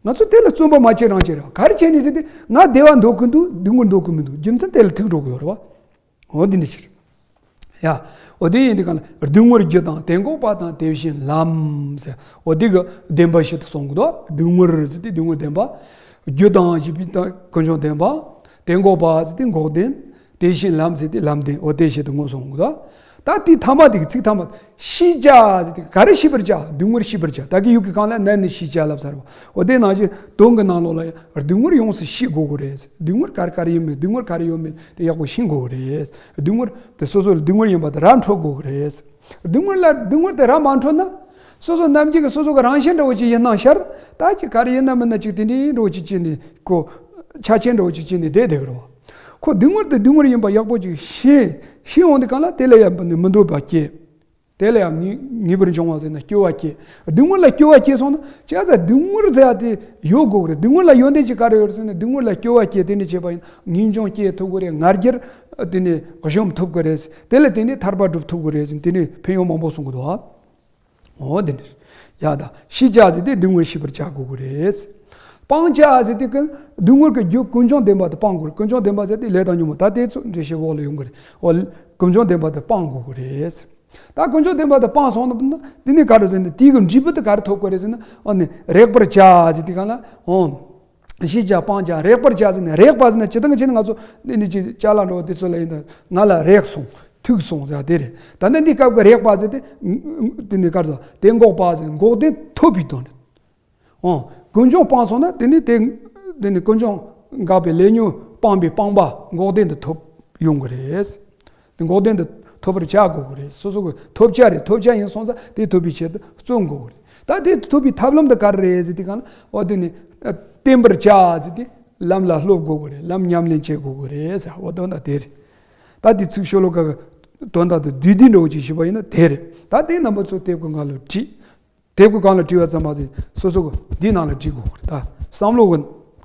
ང་ཚོ་དེ་ལ་བརྩོན་པ་མ་བྱེད་རང་བྱེད་རེད། ག་རེ་བྱས་ནས་ཟེར་ཏེ། ང་བདེ་བ་འདོད་ཀྱི་འདུག་སྡུག་བསྔལ་འདོད་ཀྱི་མི་འདུག་རྒྱུ་མཚན་དེ་ལ་ཐུག་འགྲོ་གི་ཡོད་རེད་བ། འོ་འདི་འདྲ་ཞིག་རེད། ཡ། འོ་དེ་ཡིན་དུས་གང་ལ་སྡུག་བསྔལ་རྒྱུ་དང་དེ་འགོག་པ་དང་དེ་བཞིན་ལམ་ཟེར། འོ་དེ་གི་བདེན་པ་བཞི་དུ་གསུང་གི་འདུག་སྡུག་བསྔལ་ཟེར་ཏེ་སྡུག་བསྔལ་བདེན་པ། རྒྱུ་དང་བཞི་པའི་དང་ཀུན་འབྱུང་བདེན་པ། དེ་འགོག་པ་ཟེར་ཏེ་འགོག་བདེན། དེ་བཞིན་ལམ་ཟེར་ཏེ་ལམ་བདེན། འོ་དེ་བཞི་དུ་དངོས་སུ་གསུང་གི་འདུག་ད་དེའི་ཐ་མ་དེ་གི་ཚིག་ཐ་མ། ཞི་བྱ་ཟེར་ཏེ་ག་རེ་ཞི་བར་བྱ། སྡུག་བསྔལ་ཞི་བར་བྱ། ད་གི་ཡུལ་གྱི་གང་ལ་ནད་ནི་ཞི་བྱ་ལབ་ཚར་བ། འོ་དེ་ནང་བཞིན་དོན་གྱི་ནང་ལོགས་ལ་ཡང་སྡུག་བསྔལ་ཡོངས་སུ་ཞི་དགོས་ཀྱི་རེད། སྡུག་བསྔལ་ག་རེ་ག་རེ་ཡོད་མེད། སྡུག་བསྔལ་ག་རེ་ཡོད་མེད་དེ་ཡག་པོ་ཤེས་དགོས་ཀྱི་རེད། སྡུག་བསྔལ་དེ་སོ་སོ་ལ་སྡུག་བསྔལ་ཡིན་པ་དེ་ར་འཕྲོད་དགོས་ཀྱི་རེད། སྡུག་བསྔལ་ལ་སྡུག་བསྔལ་དེ་ར་མ་འཕྲོད་ན། སོ་སོ་རྣམས་ཀྱི་གི་སོ་སོ་གི་རང་བཞིན་འདྲ་བོ་ཅིག་ཡིན་སྣང་ཤར། ད་ཅིག་ག་རེ་ཡིན་ན་མིན་ན་ཅིག་དེ་འདྲའི་འདྲ་བོ་ཅིག་བྱས་ནས་ཁོ་ཆ་ཆེན་འདྲ་བོ་ཅིག་བྱས་ནས་བསྡད་བསྡད་ཀྱི་རེད་བ། ཁོ་སྡུག་བསྔལ་དེ་སྡུག་བསྔལ་ཡིན་པ་ཡག་པོ་ཅིག་ཤེས། ཤེས་འོང་དུས་གང་ལ་དེ་ལ་ཡང་མི་འདོད་པ་སྐྱེ། དེ་ལ་ཡང་ངེས་ངེས་པར་འབྱུང་བ་ཟེར་ན་སྐྱོ་བ་སྐྱེ། སྡུག་བསྔལ་ལ་སྐྱོ་བ་སྐྱེ་སོང་ན་བྱས་ཙང་སྡུག་བསྔལ་ཟེར་ཡ་དེ་ཡོད་དགོས་ཀྱི་རེད། སྡུག་བསྔལ་ལ་ཡོན་ཏན་ཅིག་ག་རེ་ཡོད་རེད་ཟེར་ན། སྡུག་བསྔལ་ལ་སྐྱོ་བ་སྐྱེ། དེ་ནས་བྱས་པ་ཡིན་ངེས་འབྱུང་སྐྱེ་ཐུབ་ཀྱི་རེད། ང་རྒྱལ་དེ་ནས་གཞོམ་ཐུབ་ཀྱི་རེད། དེ་ལ་དེ་ནས་ཐར་པ་སྒྲུབ་ཐུབ་ཀྱི་རེད་ཟེར། དེ་ནས་ཕན་ཡོན་མང་པོ་གསུང་གི་འདུག་ཨ། འོ་དེ་འདྲ། ཡ་ད་ཞི་བྱ་ཟེར་ཏེ་སྡུག་བསྔལ་ཞི་བར་བྱ་དགོས་ཀྱི་རེད། སྤང་བྱ་ཟེར་ཏེ་ཀུན་སྡུག་བསྔལ་གྱི་རྒྱུ་ཀུན་འབྱུང་བདེན་པ་དེ་སྤང་དགོས་རེད། ཀུན་འབྱུང་བདེན་པ་ཟེར་ཏེ་ལས་དང་ཉོན་མོངས། ད་དེ་ཚོ་འགྲེལ་བཤད་འོག་ལ་ཡོང་གི་རེད། འོ་ཀུན་འབྱུང་བདེན་པ་དེ་སྤང་དགོས་ཀྱི་རེད། ད་ཀུན་འབྱུང་བདེན་པ་དེ་སྤངས་སོང་ན་དེ་ནི་ག་རེ་ཟེར་ན། དེའི་གི་འབྲས་བུ་དེ་ག་རེ་ཐོབ་དགོས་རེད་ཟེར་ན། འོ་ནི་རེག་པར་བྱ་ཟེར་ཏེ་གང་ལ་འོ། ཞི་བྱ་སྤང་བྱ་རེག་པར་བྱ་ཟེར་ན། རེག་པ་ཟེར་ན་སྤྱིར་བཏང་གི་ཆ་ནས་ང་ཚོ་འདི་ནི་ཅིག་ཅ་ལག་འདྲ་བོ་དེ་ཚོ་ལ་ཡིན་ན་ང་ལ་རེག་སོང་། ཐུག་སོང་ཟེར་དེ་རེད། ད་ནི་འདི་སྐབས་ཀྱི་རེག་པ་ཟེར་དེ། དེ་ནི་ག་རེ་ཟེར། དེ་འགོག་པ་ཟེར། འགོག་བདེན་ཐོབ་པའི་དོན་རེད། འོ། ཀུན་འབྱུང་སྤངས་སོང་ན་དེ་ནི་དེ། དེ་ནི་ཀུན་འབྱུང་འགགས་པའི་ལས་ཉོན་སྤངས་པའི་སྤངས་པ་འགོག་བདེན་དུ་ཐོབ་ཡོང་གི་རེད། དེ་འགོག་བདེན་དུ་ཐོབ་པར་བྱ་དགོས་ཀྱི་རེད། སོ་སོ་གི་ཐོབ་བྱ་རེད། ཐོབ་བྱ་ཡིན་སོང་ཙང་དེ་ཐོབ་པའི་ཆེད་དུ་བརྩོན་དགོས་ཀྱི་རེད། ད་དེ་ཐོབ་པའི་ཐབས་ལམ་དེ་ག་རེ་རེད་ཟེར་དུས་གང་ལ། འོ་དེ་ནི་བསྟེན་པར་བྱ་ཟེར་དེ་ལམ་ལ་སློབ་དགོས་ཀྱི་རེད། ལམ་ཉམས་ལེན་བྱེད་དགོས་ཀྱི་རེད་ཟེར། འོ་དོན་དག་དེ་རེད། ད་དེ་ཚིག་ཤོ་ལོ་ཀ་གི་དོན་དག་དེ་བསྡུས་བསྡུས་འདྲ་བོ་ཅིག་ཞུས་པ་ཡིན་ན་དེ་རེད། ད་དེ་རྣམ་པ་ཚོ་དེབ་ཀྱི་སྒང་ལ་བྲིས། དེབ་ཀྱི་སྒང་ལ་བྲིས་པ་ཙམ་མ་ཟད་སོ་སོ་གི་འདིའི་ནང་ལ་བྲིས་དགོས་ཀྱི་རེད། ད་བསམ་བློ་གི་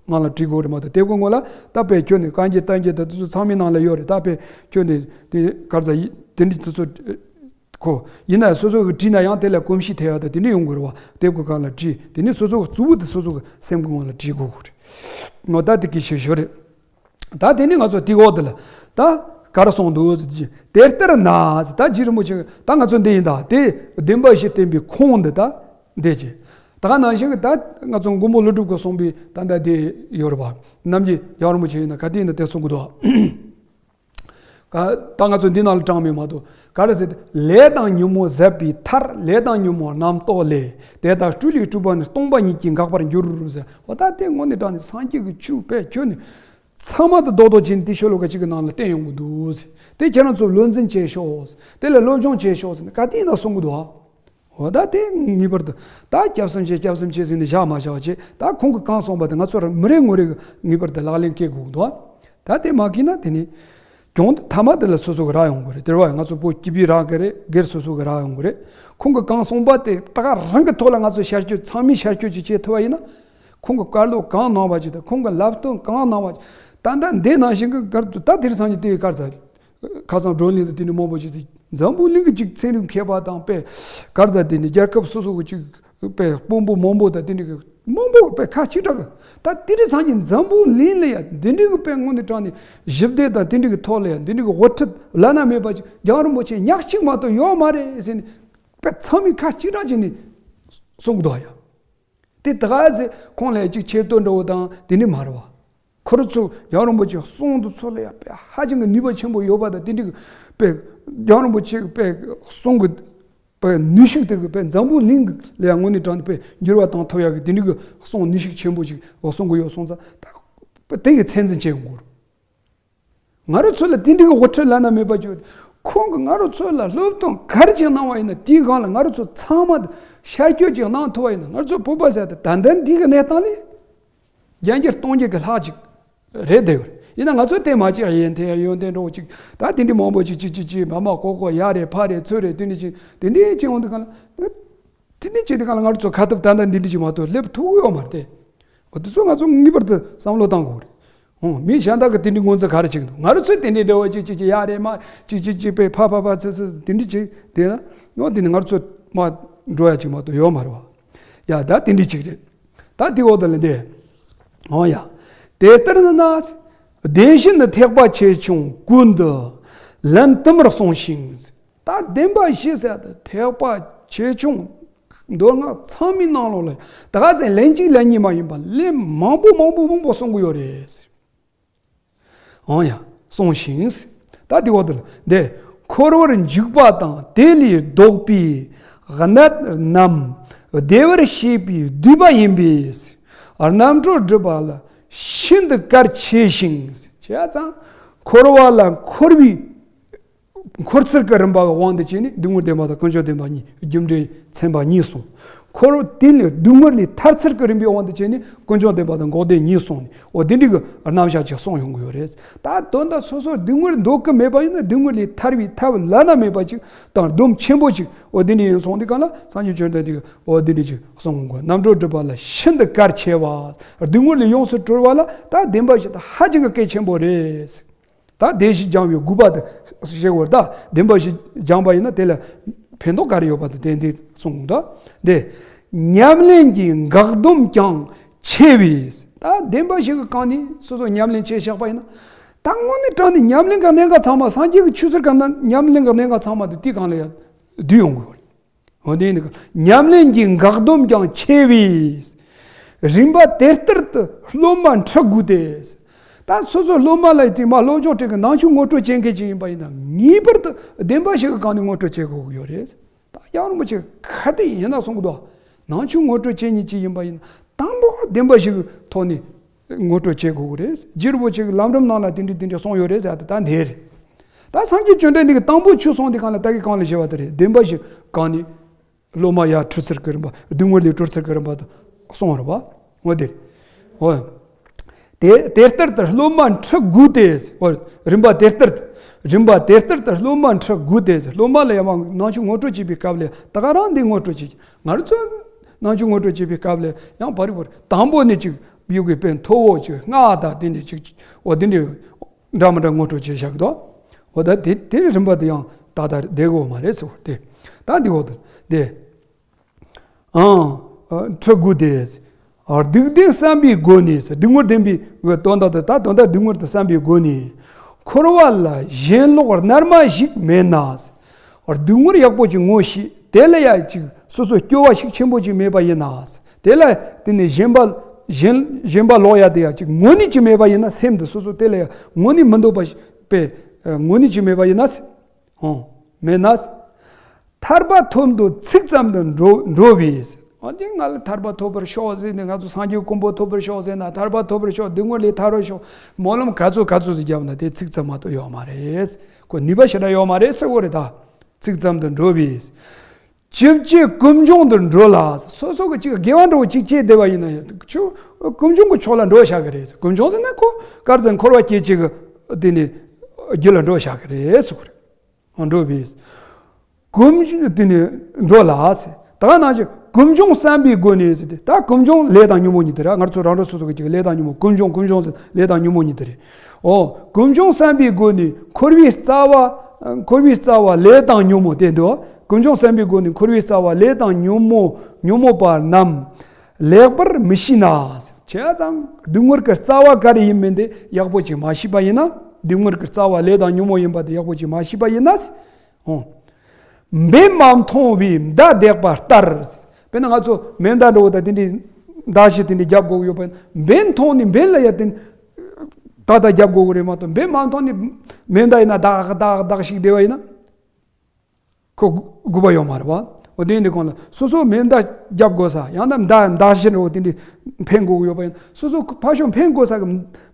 ནང་ལ་བྲིས་དགོས་རེད་མ་གཏོགས། དེབ་ཀྱི་ངོ་ལ་ད་དཔེ་ཁྱོན་ནས་བཀའ་འགྱུར་བསྟན་འགྱུར་དང་དེ་ཚོ་ཚང་མའི་ནང་ལ་ཡོད་རེད། ད་དཔེ་ཁྱོན་ནས་དེ་ག་རེ་ཟེར་དེ་འདྲ་དེ་ཚོ་གོ། ཡིན་ན་སོ་སོ་གི་བྲིས་ན་ཡང་དེ་ལ་གོམས་གཤིས་ཐེབས་ཡ་ད་དེ་འདྲ་ཡོང་དགོས་རེད་བ། དེབ་ཀྱི་སྒང་ལ་བྲིས། དེ་ནས་སོ་སོ་གི་གཙོ་བོ་དེ་སོ་སོ་གི་སེམས་ཀྱི་ངོ་ལ་བྲིས་དགོས་ཀྱི་རེད། ངོ་ད་དེ་གི་ཤེས་ཤོས་རེད། ད་དེ་ནི་ང་ཚོ་དེའི་འོག་དེ་ལ་ད་ག་རེ་གསུངས་འདུག་ཟེར་དུས། དེ་ལྟར་ན་ཟེར། ད་རྗེ་རིན་པོ་ཆེ་ད་ང་ཚོ་འདི་ཡིན། ད་དེ་བདེན་པ་བཞི་བསྟན་པའི་ཁུངས་འདི་ད་འདི་ཅེས། ད་ག་ནང་བཞིན་གྱི་ད་ང་ཚོ་མགོན་པོ་ཀླུ་སྒྲུབ་ཀྱིས་གསུངས་པའི་ད་ལྟ་དེ་ཡོད་རེད་པ། ནམ་རྒྱུན་རྒྱལ་བ་རིན་པོ་ཆེ་ཡིན་ན་ག་དུས་ཡིན་ན་དེ་གསུང་གི་འདུག། ད་ང་ཚོ་འདི་ནང་ལ་དྲངས་མེད་མ་གཏོགས། ག་རེ་ཟེར། ལས་དང་ཉོན་མོངས་ཟད་པའི་མཐར། ལས་དང་ཉོན་མོངས་རྣམ་རྟོག་ལས། དེ་དག་སྤྲུལ་ལས་སྤྲུལ་པ་ནི། སྟོང་པ་ཉིད་ཀྱིས་འགག་པར་འགྱུར་ཟེར། འོ་ད་དེ་དངོས་གནས་དྲང་གནས་སངས་རྒྱས་ཀྱི་ཆོས་དཔེ་ཁྱོན་ནས་ཚང་མ་དང་རྡོག་རྡོག་ཅན་དེ་ཤོ་ལོ་ཀ་གཅིག་གི་ནང་ལ་བསྟན་ཡོང་གི་འདུག་ཟེར། དེ་ཁྱེད་རང་ཚོ་བློ་འཛིན་བྱེད་ཤོག་ཟེར། དེ་ལ་སློབ་སྦྱོང་བྱེད་ཤོག་ཟེར་ནས་ག་དུས་ཡིན་ན་གསུང་གི་འདུག་ཨ། འོ་ད་དེ་ངེས་པར་དུ་ད་སྐྱབས་སུ་མཆི་སྐྱབས་སུ་མཆི་ཟེར་ནས་བཞག་མ་བཞག་བྱས། ད་ཁོང་གིས་གང་གསུངས་པ་དེ་ང་ཚོར་མི་རེ་ངོ་རེ་གིས་ངེས་པར་དུ་ལག་ལེན་བཀལ་དགོས་འདུག། ད་དེ་མ་བཀལ་ན་དེ་ནི་གྱོང་དེ་མཐའ་མ་དེ་ལ་སོ་སོ་གིས་རག་ཡོང་གི་རེད། དེ་རེད་བ། ང་ཚོ་བོད་སྐྱིད་པའི་རག་གི་རེད། སྒེར་སོ་སོ་གིས་རག་ཡོང་གི་རེད། ཁོང་གིས་གང་གསུངས་པ་དེ་ད་ག་རང་གི་ཐོག་ལ་ང་ཚོ་ཤར་སྐྱོད། ཚང་མས་ཤར་སྐྱོད་ཅིག་བྱེད་ཐུབ་པ་ཡིན་ན། ཁོང་གིས་བཀའ་སློབ་གང་གནང་བ་ཅིག་དང་། ཁོང་གིས་བསླབ་སྟོན་གང་གནང་བ་ཅིག། ད་ལྟ་འདི་ནང་བཞིན་གྱི་སྒར་དུ་ད་དེང་སང་ཉིན་དེའི་སྐར་ཚ། ཁ་སང་བགྲོ་གླེང་དང་དེ་འདྲ་མང་པོ་ཞིག་དེ། འཛམ་བུ་གླིང་གི་ཅིག་ཚན་རིག་མཁས་པ་དང་དཔེ་ག་རེ་ཟེར། དེ་ནི་རྒྱལ་ཁབ་སོ་སོ་གི་ཅིག་དཔེ་དཔོན་པོ་མང་པོ་དང་དེ་འདྲ་གི་མང་པོ་དཔེ་ཁ་གཅིག་གྲགས་གི། ད་དེ་རིང་སང་ཉིན་འཛམ་བུ་གླིང་ལ་ཡ་འདི་འདྲ་གི་དཔེ་དངོས་གནས་དྲང་གནས་ཞི་བདེ་དང་དེ་འདྲ་གི་ཐོག་ལ་ཡ་འདི་འདྲ་གི་དབུ་ཁྲིད་བླ་ན་མེད་པ་ཅིག་རྒྱལ་བ་རིན་པོ་ཆེ་ཉག་གཅིག་མ་གཏོགས་ཡོད་མ་རེད་ཟེར་ནས། དཔེ་ཚང་མས་ཁ་གཅིག་གྲགས་བྱས་ནས་གསུང་གི་འདུག་ཡ། དེ་ད་ག་ཚོད་ཁོང་ལ་ཅིག་ཆེ་བསྟོད་འདྲ་བོ་དང་དེ་འདྲ་མ་རེད་བ། ཁོ་རང་ཚོ་རྒྱལ་བ་རིན་པོ་ཆེའི་གསུང་དེ་ཚོ་ལ་ཡང་དཔེ་ཧ་ཅང་གི་ནུས་པ་ཆེན་པོ་ཡོད་པ་དང་། དེ་འདྲའི་དཔེ་རྒྱལ་བ་རིན་པོ་ཆེའི་དཔེ་གསུང་གི་དཔེ་ནུས་ཤུགས་དེ་གི་དཔེ་འཛམ་བུ་གླིང་གི་ལ་ཡང་དངོས་གནས་དྲང་གནས་དཔེ་འགྱུར་བ་བཏང་ཐུབ་ཡག་གི་དེ་འདྲའི་གི་གསུང་ནུས་ཤུགས་ཆེན་པོ་ཅིག་གསུང་གི་ཡོད་སོང་ཙང་། ད་དཔེ་དེ་གི་ཚད་འཛིན་བྱེད་དགོས། ང་རང་ཚོ་ལ་དེ་འདྲའི་གི་དབུ་ཁྲིད་བླ་ན་མེད་པ་བྱོས། ཁོང་གིས་ང་རང་ཚོ་ལ་སློབ་སྟོན་ག་རེ་ཅིག་གནང་བ་ཡིན་ན། དེའི་སྒང་ལ་ང་རང་ཚོ་ཚང་མ་ཤར་སྐྱོད་ཅིག་གནང་ཐུབ་པ་ཡིན་ན། ང་ཚོ་བོད་པ་ཟེར་དེ་ད་ལྟ་འདི་གི་གནས་སྟངས་ལས་བརྒྱ་འགྱུར་སྟོང་འགྱུར་གི་ལྷག་ཅིག་རེད་བསྡད་ཡོད་རེད། ཡིན་ན་ང་ཚོ་དེ་མ་ཅིག་ཡོན་ཏན་ཡོན་ཏན་འདྲ་བོ་ཅིག་ད་དེ་འདྲའི་མང་པོ་ཅིག་ཅིག་ཅིག་ཅིག་མ་མ་ཀོ་ཀོ་ཡ་རེད་ཕ་རེད་ཚུར་རེད། དེ་འདྲ་ཅིག་དེ་འདྲ་ཅིག་འོང་དུས་སྒང་ལ། དེ་འདྲ་བྱེད་དུས་སྒང་ལ་ང་རང་ཚོ་ཁ་ཐུབ་ད་ལྟ་འདི་འདྲ་ཅིག་མ་གཏོགས་སླེབས་ཐུབ་ཡོད་མ་རེད་དེ། འོ་དེ་ཚོ་ང་ཚོ་ངེས་པར་དུ་བསམ་བློ་བཏང་དགོས་རེད། འོ་མི་གཞན་དག་གིས་དེ་འདྲའི་ངོ་མཚར་ག་རེ་བྱེད་ཀྱི་འདུག། ང་རང་ཚོས་དེ་འདྲའི་འདྲ་བོ་ཅིག་ཅིག་ཅིག་ཡ་རེད་མ་ཅིག་ཅིག་ཅིག་པའི་ཕ་ཕ་ཕ་ཚེ་ཚེ་དེ་འདྲ་ཅིག་དེ་ན་ནོ་དེ་ནི་ང་རང་ཚོ་མ་འགྲོ་ཡ་ཅིག་མ་གཏོགས་ཡོད་མ་རེད་བ། ཡ་ད་དེ་འདྲ་ཅིག་རེད། ད་དེ་འོག་ཏུ་ལ་འདི། འོ་ཡ། དེ་ལྟར་ན་ན། བདེན་བཞི་ནི་ཐེག་པ་ཆེ་ཆུང་ཀུན་ཏུ་ལན་དུ་མར་གསུངས་ཤིང་། ད་བདེན་པ་བཞི་ཟེར་དེ་ཐེག་པ་ཆེ་ཆུང་མདོ་སྔགས་ཚང་མའི་ནང་ལོགས་ལ་ད་ག་ཚོད་ལན་གཅིག་ལན་གཉིས་མ་ཡིན་པ་ལན་མང་པོ་མང་པོ་མང་པོ་གསུང་གི་ཡོད་རེད། འོ་ཡ། གསུངས་ཤིང་། ད་དེ་འོག་ཏུ་ལ་འདི། འཁོར་བར་འཇུག་པ་དང་དེ་ལས་ལྡོག་པའི་གནད་རྣམས་བདེ་བར་གཤེགས་པའི་བསྡུས་པ་ཡིན་པས། རྣམ་གྲོལ་སྒྲུབ་པ་ལ་ཤིན་ཏུ་གལ་ཆེ་ཞིང་། བྱས་ཙང་འཁོར་བ་ལ་འཁོར་བའི་འཁོར་ཚུལ་གྱི་རིམ་པ་གི་དབང་དུ་བྱས་ནས་སྡུག་བསྔལ་བདེན་པ་དང་ཀུན་འབྱུང་བདེན་པ་གཉིས། རྒྱུ་འབྲས་ཚན་པ་གཉིས་གསུངས། འཁོར་བ་དེ་ནས་སྡུག་བསྔལ་ལས་ཐར་ཚུལ་གྱི་རིམ་པའི་དབང་དུ་བྱས་ནས་ཀུན་འབྱུང་བདེན་པ་དང་འགོག་བདེན་གཉིས་གསུངས་ནས། འོ་དེ་འདྲའི་གི་རྣམ་གཞག་ཅིག་གསུངས་ཡོང་གི་ཡོད་རེད། ད་དོན་དག་སོ་སོར་སྡུག་བསྔལ་འདོད་ཀྱི་མེད་པ་ཡིན་ན། སྡུག་བསྔལ་ལས་ཐར་བའི་ཐབས་བླ་ན་མེད་པ་ཅིག་དང་སྡོམ་ཆེན་པོ་ཅིག་འོ་དེ་འདྲ་ཡིན་སོང་དུས་སྒང་ལ་སངས་རྒྱས་བཅོམ་ལྡན་འདས་ཀྱིས་འོ་དེ་འདྲ་ཅིག་གསུངས་དགོས། རྣམ་གྲོལ་སྒྲུབ་པ་ལ་ཤིན་ཏུ་གལ་ཆེ་བ། སྡུག་བསྔལ་ལས་ཡོངས་སུ་གྲོལ་བ་ལ་ད་བདེན་པ་བཞི་དེ་ཧ་ཅང་གི་གལ་ཆེན་པོ་རེད། ད་བདེན་བཞི་སྦྱང་བའི་དགོས་པ་དེ་ཤེས་དགོས་རེད། ད་བདེན་པ་བཞི་སྦྱངས་པ་ཡིན་ན་དེ་ལ་ཕན་ཐོགས་ག་རེ་ཡོད་པ་དེ་དེ་འདི་གསུངས་འདུག། འདི། ཉམས་ལེན་གྱི་འགག་སྡོམ་ཀྱང་ཆེ་བས། ད་བདེན་པ་བཞི་གི་སྒང་ནས་སོ་སོ་ཉམས་ལེན་བྱས་བཞག་པ་ཡིན་ན། ད་དངོས་གནས་དྲང་གནས་ཉམས་ལེན་གྱི་གནད་འགག་ཚང་མ། སངས་རྒྱས་ཀྱི་ཆོས་ཟེར་ག་ན་ཉམས་ལེན་གྱི་གནད་འགག་ཚང་མ་དེ་དེའི་སྒང་ལ་ཡང་བསྡུས་ཡོང་གི་ཡོད་རེད། འོ་དེ་ནི་ཉམས་ལེན་གྱི་འགག་སྡོམ་ཀྱང་ཆེ་བས། རིམ་པ་དེ་ལྟར་དུ་སློབ་མ་འཁྲིད་དགོས་ཏེ། ད་སོ་སོ་སློབ་མ་ལ་དེ་མ་སློབ་སྦྱོང་སྤྲད་གི་ནང་ཆོས་ངོ་སྤྲོད་བྱེད་མཁན་ཅིག་ཡིན་པ་ཡིན་ན། ངེས་པར་དུ་བདེན་པ་ཞིག་གི་སྒང་ནས་ངོ་སྤྲོད་བྱེད་དགོས་ཀྱི་ཡོད་རེད། ད་ཡང་རིན་པོ་ཆེ་ག་དེ་ཡིན་ན་གསུང་གི་འདུག་ནང་ཆོས་ངོ་སྤྲོད་བྱེད་མཁན་ཅིག་ཡིན་པ་ཡིན་ན། དང་པོ་བདེན་པ་ཞིག་གི་ཐོག་ནས་ངོ་སྤྲོད་བྱེད་དགོས་ཀྱི་རེད། རྗེ་རིན་པོ་ཆེ་གི་ལམ་རིམ་ནང་ལ་དེ་འདྲ་དེ་འདྲ་གསུངས་ཡོད་རེད་ཟེར་ཡ་དེ་ད་འདི་རེད། ད་སངས་རྒྱས་བཅོམ་ལྡན་འདས་ཀྱིས་དང་པོ་ཆོས་གསུངས་དེ་གང་ལ་ལྟ་གི་གང་ལ་བཞེས་པ་དེ་རེད། བདེན་པ་ཞིག་གི་སྒང་ནས། སློབ་མ་ཡར་འཕྲུལ་ཚུལ་གྱི་རིམ་པ། སྡུག་བསྔལ་ལས་གྲོལ་ཚུལ་གྱི་རིམ་པ་དང་གསུངས་རེད་བ། འོ་དེ། འོ། དེ་དེ་ལྟར་དུ་སློབ་མ་འཕྲུལ་དགུ་སྟེ། འོ། རིམ་པ་དེ་ལྟར་དུ། རིམ་པ་དེ་ལྟར་དུ་སློབ་མ་འཕྲུལ་དགུ་སྟེ། སློབ་མ་ལ་ཡང་ནང་ཆོས་ངོ་སྤྲོད་བྱེད་པའི་སྐབས་ལ་ད་ག་རང་འདི་ངོ་སྤྲོད་བྱེད། ང་རང་ཚོ་ནང་ཆོས་ངོ་སྤྲོད་བྱེད་པའི་སྐབས་ལ་ཡང་བར་བར་དང་པོ་ནས་ཅིག་ཡོད་དགུ་དཔེ་མཐོ་བོ་ཅིག་སྔགས་དང་དེ་འདྲ་ཅིག་འོ་དེ་འདྲ། འདྲ་མི་འདྲ་ངོ་སྤྲོད་བྱས་བཞག་གི་འདུག་འོ་ད་དེ་དེ་རིམ་པ་དེ་ཡང་ཏག་ཏག་བསྡད་དགོས་མ་རེད་ཟེར་བ་དེ། ད་འདི་འོ་ད་དེ། ཨང་། འཕྲུལ་དགུ་སྟེ། སྡིག་ལྡན་བསམ་པའི་སྒོ་ནས། སྡིག་དངོས་བསྟན་པའི་དོན་དག་དེ། ད་དོན་དག་སྡིག་དངོས་དེ་བསམ་པའི་སྒོ་ནས། འཁོར་བ་ལ་ཞེན་ལོག་རྣལ་མ་ཞིག་མེད་ན། སྡིག་དངོས་ཡག་པོ་ཅིག་ངོ་ཤེས། དེ་ལ་ཡ་ཅིག་སོ་སོ་སྐྱོ་བ་ཤུགས་ཆེན་པོ་ཅིག་མེད་པ་ཡིན་ན། དེ་ལ་དེ་ནས་ཞེན་པ་ཞེན་ཞེན་པ་ལོག་ཡ་དེ་ཡ་ཅིག་ངོ་ནས་ཅིག་མེད་པ་ཡིན་ན། སེམས་དེ་སོ་སོ་དེ་ལ་ཡ་ངོ་ནས་མི་འདོད་པ་ཞིག་པའི་ངོ་ནས་ཅིག་མེད་པ་ཡིན་ན། ཨོ། མེད་ན། ཐར་པ་ཐོབ་འདོད་ཚིག་ཙམ་དུ་འགྲོ་འགྲོ་བས། ཨ་ཅེ་ང་ལ་ཐར་པ་ཐོབ་པར་ཤོག་ཟེར་ནས། ང་ཚོ་སངས་རྒྱས་གོ་འཕང་ཐོབ་པར་ཤོག་ཟེར་ན། ཐར་པ་ཐོབ་པར་ཤོག་སྡིག་དངོས་ལས་ཐར་བར་ཤོག་སྨོན་ལམ་ག་ཚོད་ག་ཚོད་ཅིག་བརྒྱབ་ན་དེ་ཚིག་ཙམ་མ་གཏོགས་ཡོད་མ་རེད། ཁོ་ནུས་པ་ཞེ་དྲག་ཡོད་མ་རེད་ཟེར་གོ་རེད་ད། ཚིག་ཙམ་དུ་འགྲོ་བས། ཅི་བྱེད་ཀུན་འབྱུང་དུ་འགྲོ་ལ། སོ་སོ་གི་ཅིག་དགེ་བ་འདྲ་བོ་ཅིག་བྱས་བསྡད་པ་ཡིན་ན་ཡང་ཆོས་ཀུན་འབྱུང་གི་ཕྱོགས་ལ་འགྲོ་བཞག་གི་རེད། ཀུན་འབྱུང་ཟེར་ན་ཁོ་ག་རེ་ཟེར། འཁོར་བ་སྐྱེ་བྱེད་ཀྱི་དེ་ནི་རྒྱུ་ལ་འགྲོ་བཞག་གི་རེད་ཟེར་གོ་རེད། འགྲོ་བས། ཀུན་འབྱུང་དེ་ནི་འགྲོ་ལ་ཟེར། ད་ག་ནང་བཞིན་ཀུན་འབྱུང་བསམ་པའི་སྒོ་ནས་ཟེར་ཏེ། ད་ཀུན་འབྱུང་ལས་དང་ཉོན་མོངས་གཉིས་དེ་རེད། ང་ཚོ་རང་རང་སོ་སོ་གི་ཅིག་ལས་དང་ཉོན་མོངས། ཀུན་འབྱུང་ཀུན་འབྱུང་ཟེར་ལས་དང་ཉོན་མོངས་གཉིས་དེ་རེད། འོ། ཀུན་འབྱུང་བསམ་པའི་སྒོ་ནས་འཁོར་བའི་རྩ་བ། འཁོར་བའི་རྩ་བ་ལས་དང་ཉོན་མོངས་དེ་འདུག་ཀུན་འབྱུང་བསམ་པའི་སྒོ་ནས་འཁོར་བའི་རྩ་བ་ལས་དང་ཉོན་མོངས་ཉོན་མོངས་པ་རྣམས་ལེགས་པར་མི་ཤེས་ན། བྱས་ཙང་སྡིག་དངོས་ཀྱི་རྩ་བ་ག་རེ་ཡིན་མིན་དེ་ཡག་པོ་ཅིག་མ་ཤེས་པ་ཡིན་ན། སྡིག་དངོས་ཀྱི་རྩ་བ་ལས་དང་ཉོན་མོངས་ཡིན་པ་དེ་ཡག་པོ་ཅིག་མ་ཤེས་པ་ཡིན་ན། འོ། འབེན་མ་མཐོང་བའི་མདའ་རྡེག་པ་ལྟར། དཔེར་ན་ང་ཚོ་མེ་མདའ་འདྲ་བོ་དང་དེ་འདྲའི་མདའ་ཞིག་དེ་འདྲའི་རྒྱབ་དགོས་ཀྱི་ཡོད་པ་ཡིན་ན། འབེན་མཐོང་ནས་འབེན་ལ་ཡ་དེ་ཏག་ཏག་རྒྱབ་དགོས་ཀྱི་རེད་མ་གཏོགས། འབེན་མ་མཐོང་ནས་མེ་མདའ་ཡིན་ན་ཏག་ཏག་ཏག་ཞིག་བསྡད་པ་ཡིན་ན། ཁོ་དགོས་པ་ཡོད་མ་རེད་བ། འོ་དེ་ཡིན་དུས་གང་ལ་སོ་སོ་མེ་མདའ་རྒྱབ་དགོས་ས། ཡང་ན་མདའ་མདའ་གཞན་འདྲ་བོ་དེ་འདྲའི་འཕེན་དགོས་ཀྱི་ཡོད་པ་ཡིན་ན། སོ་སོ་ཕར་ཕྱོགས་འཕེན་དགོས་ས་གི་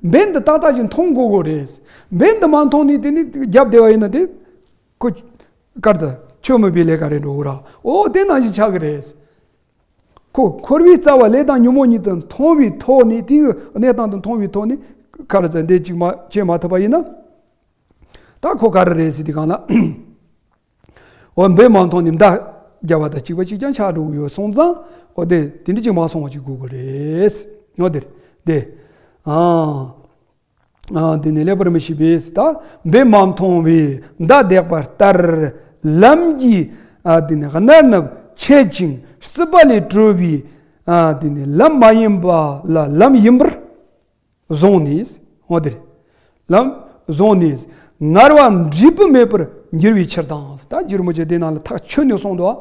འབེན་དེ་ཏག་ཏག་ཅིག་མཐོང་དགོས་ཀྱི་རེད། འབེན་དེ་མ་མཐོང་ནས་དེ་ནི་རྒྱབ་བསྡད་པ་ཡིན་ན་དེ། ཁོ་ག་རེ་ཟེར། ཆོས་མིན་པའི་ལས་ཀ་རེད་འགྲོ་གི་ར། འོ་དེ་ནང་བཞིན་ཆགས་ཀྱི་རེད། ཁོ་འཁོར་བའི་རྩ་བ་ལས་དང་ཉོན་མོངས་གཉིས་དེ་མཐོང་བའི་ཐོག་ནས། དེའི་གནས་སྟངས་དེ་མཐོང་བའི་ཐོག་ནས་ག་རེ་ཟེར། འདི་གཅིག་མ་བྱེད་མ་ཐུབ་པ་ཡིན་ན། ད་ཁོ་ག་རེ་རེད་ཟེར་དུས་གང་ལ། འོ། འབེན་མ་མཐོང་ནས་མདའ་རྒྱབ་པ་དང་གཅིག་པ་གཅིག་རྐྱང་ཆགས་འགྲོ་གི་ཡོད་སོང་ཙང་། འོ་དེ་དེ་འདྲ་ཅིག་མ་སོང་བ་ཅིག་དགོས་ཀྱི་རེད། འོ་དེ་རེད་དེ། ཨ། ཨ། དེ་ནི་ལེགས་པར་མི་ཤེས་པས། ད་འབེན་མ་མཐོང་བའི་མདའ་རྡེག་པ་ལྟར། ལམ་གྱི། ཨ། དེ་ནི་གནད་རྣམས་ཆད་ཅིང་སྲིད་པ་ལས་གྲོལ་བའི། ཨ། དེ་ནི་ལམ་མ་ཡིན་པ་ལ་ལམ་ཡིན་པར་བཟུང་ནས། འོ་དེ་རེད། ལམ་བཟུང་ནས་ངལ་བ་འབྲས་བུ་མེད་པར་འགྱུར་བའི་ཕྱིར་དང་། ད་རྗེ་རིན་པོ་ཆེ་དེ་ནང་ལ་ཐག་ཆོད་ནས་གསུངས་འདུག་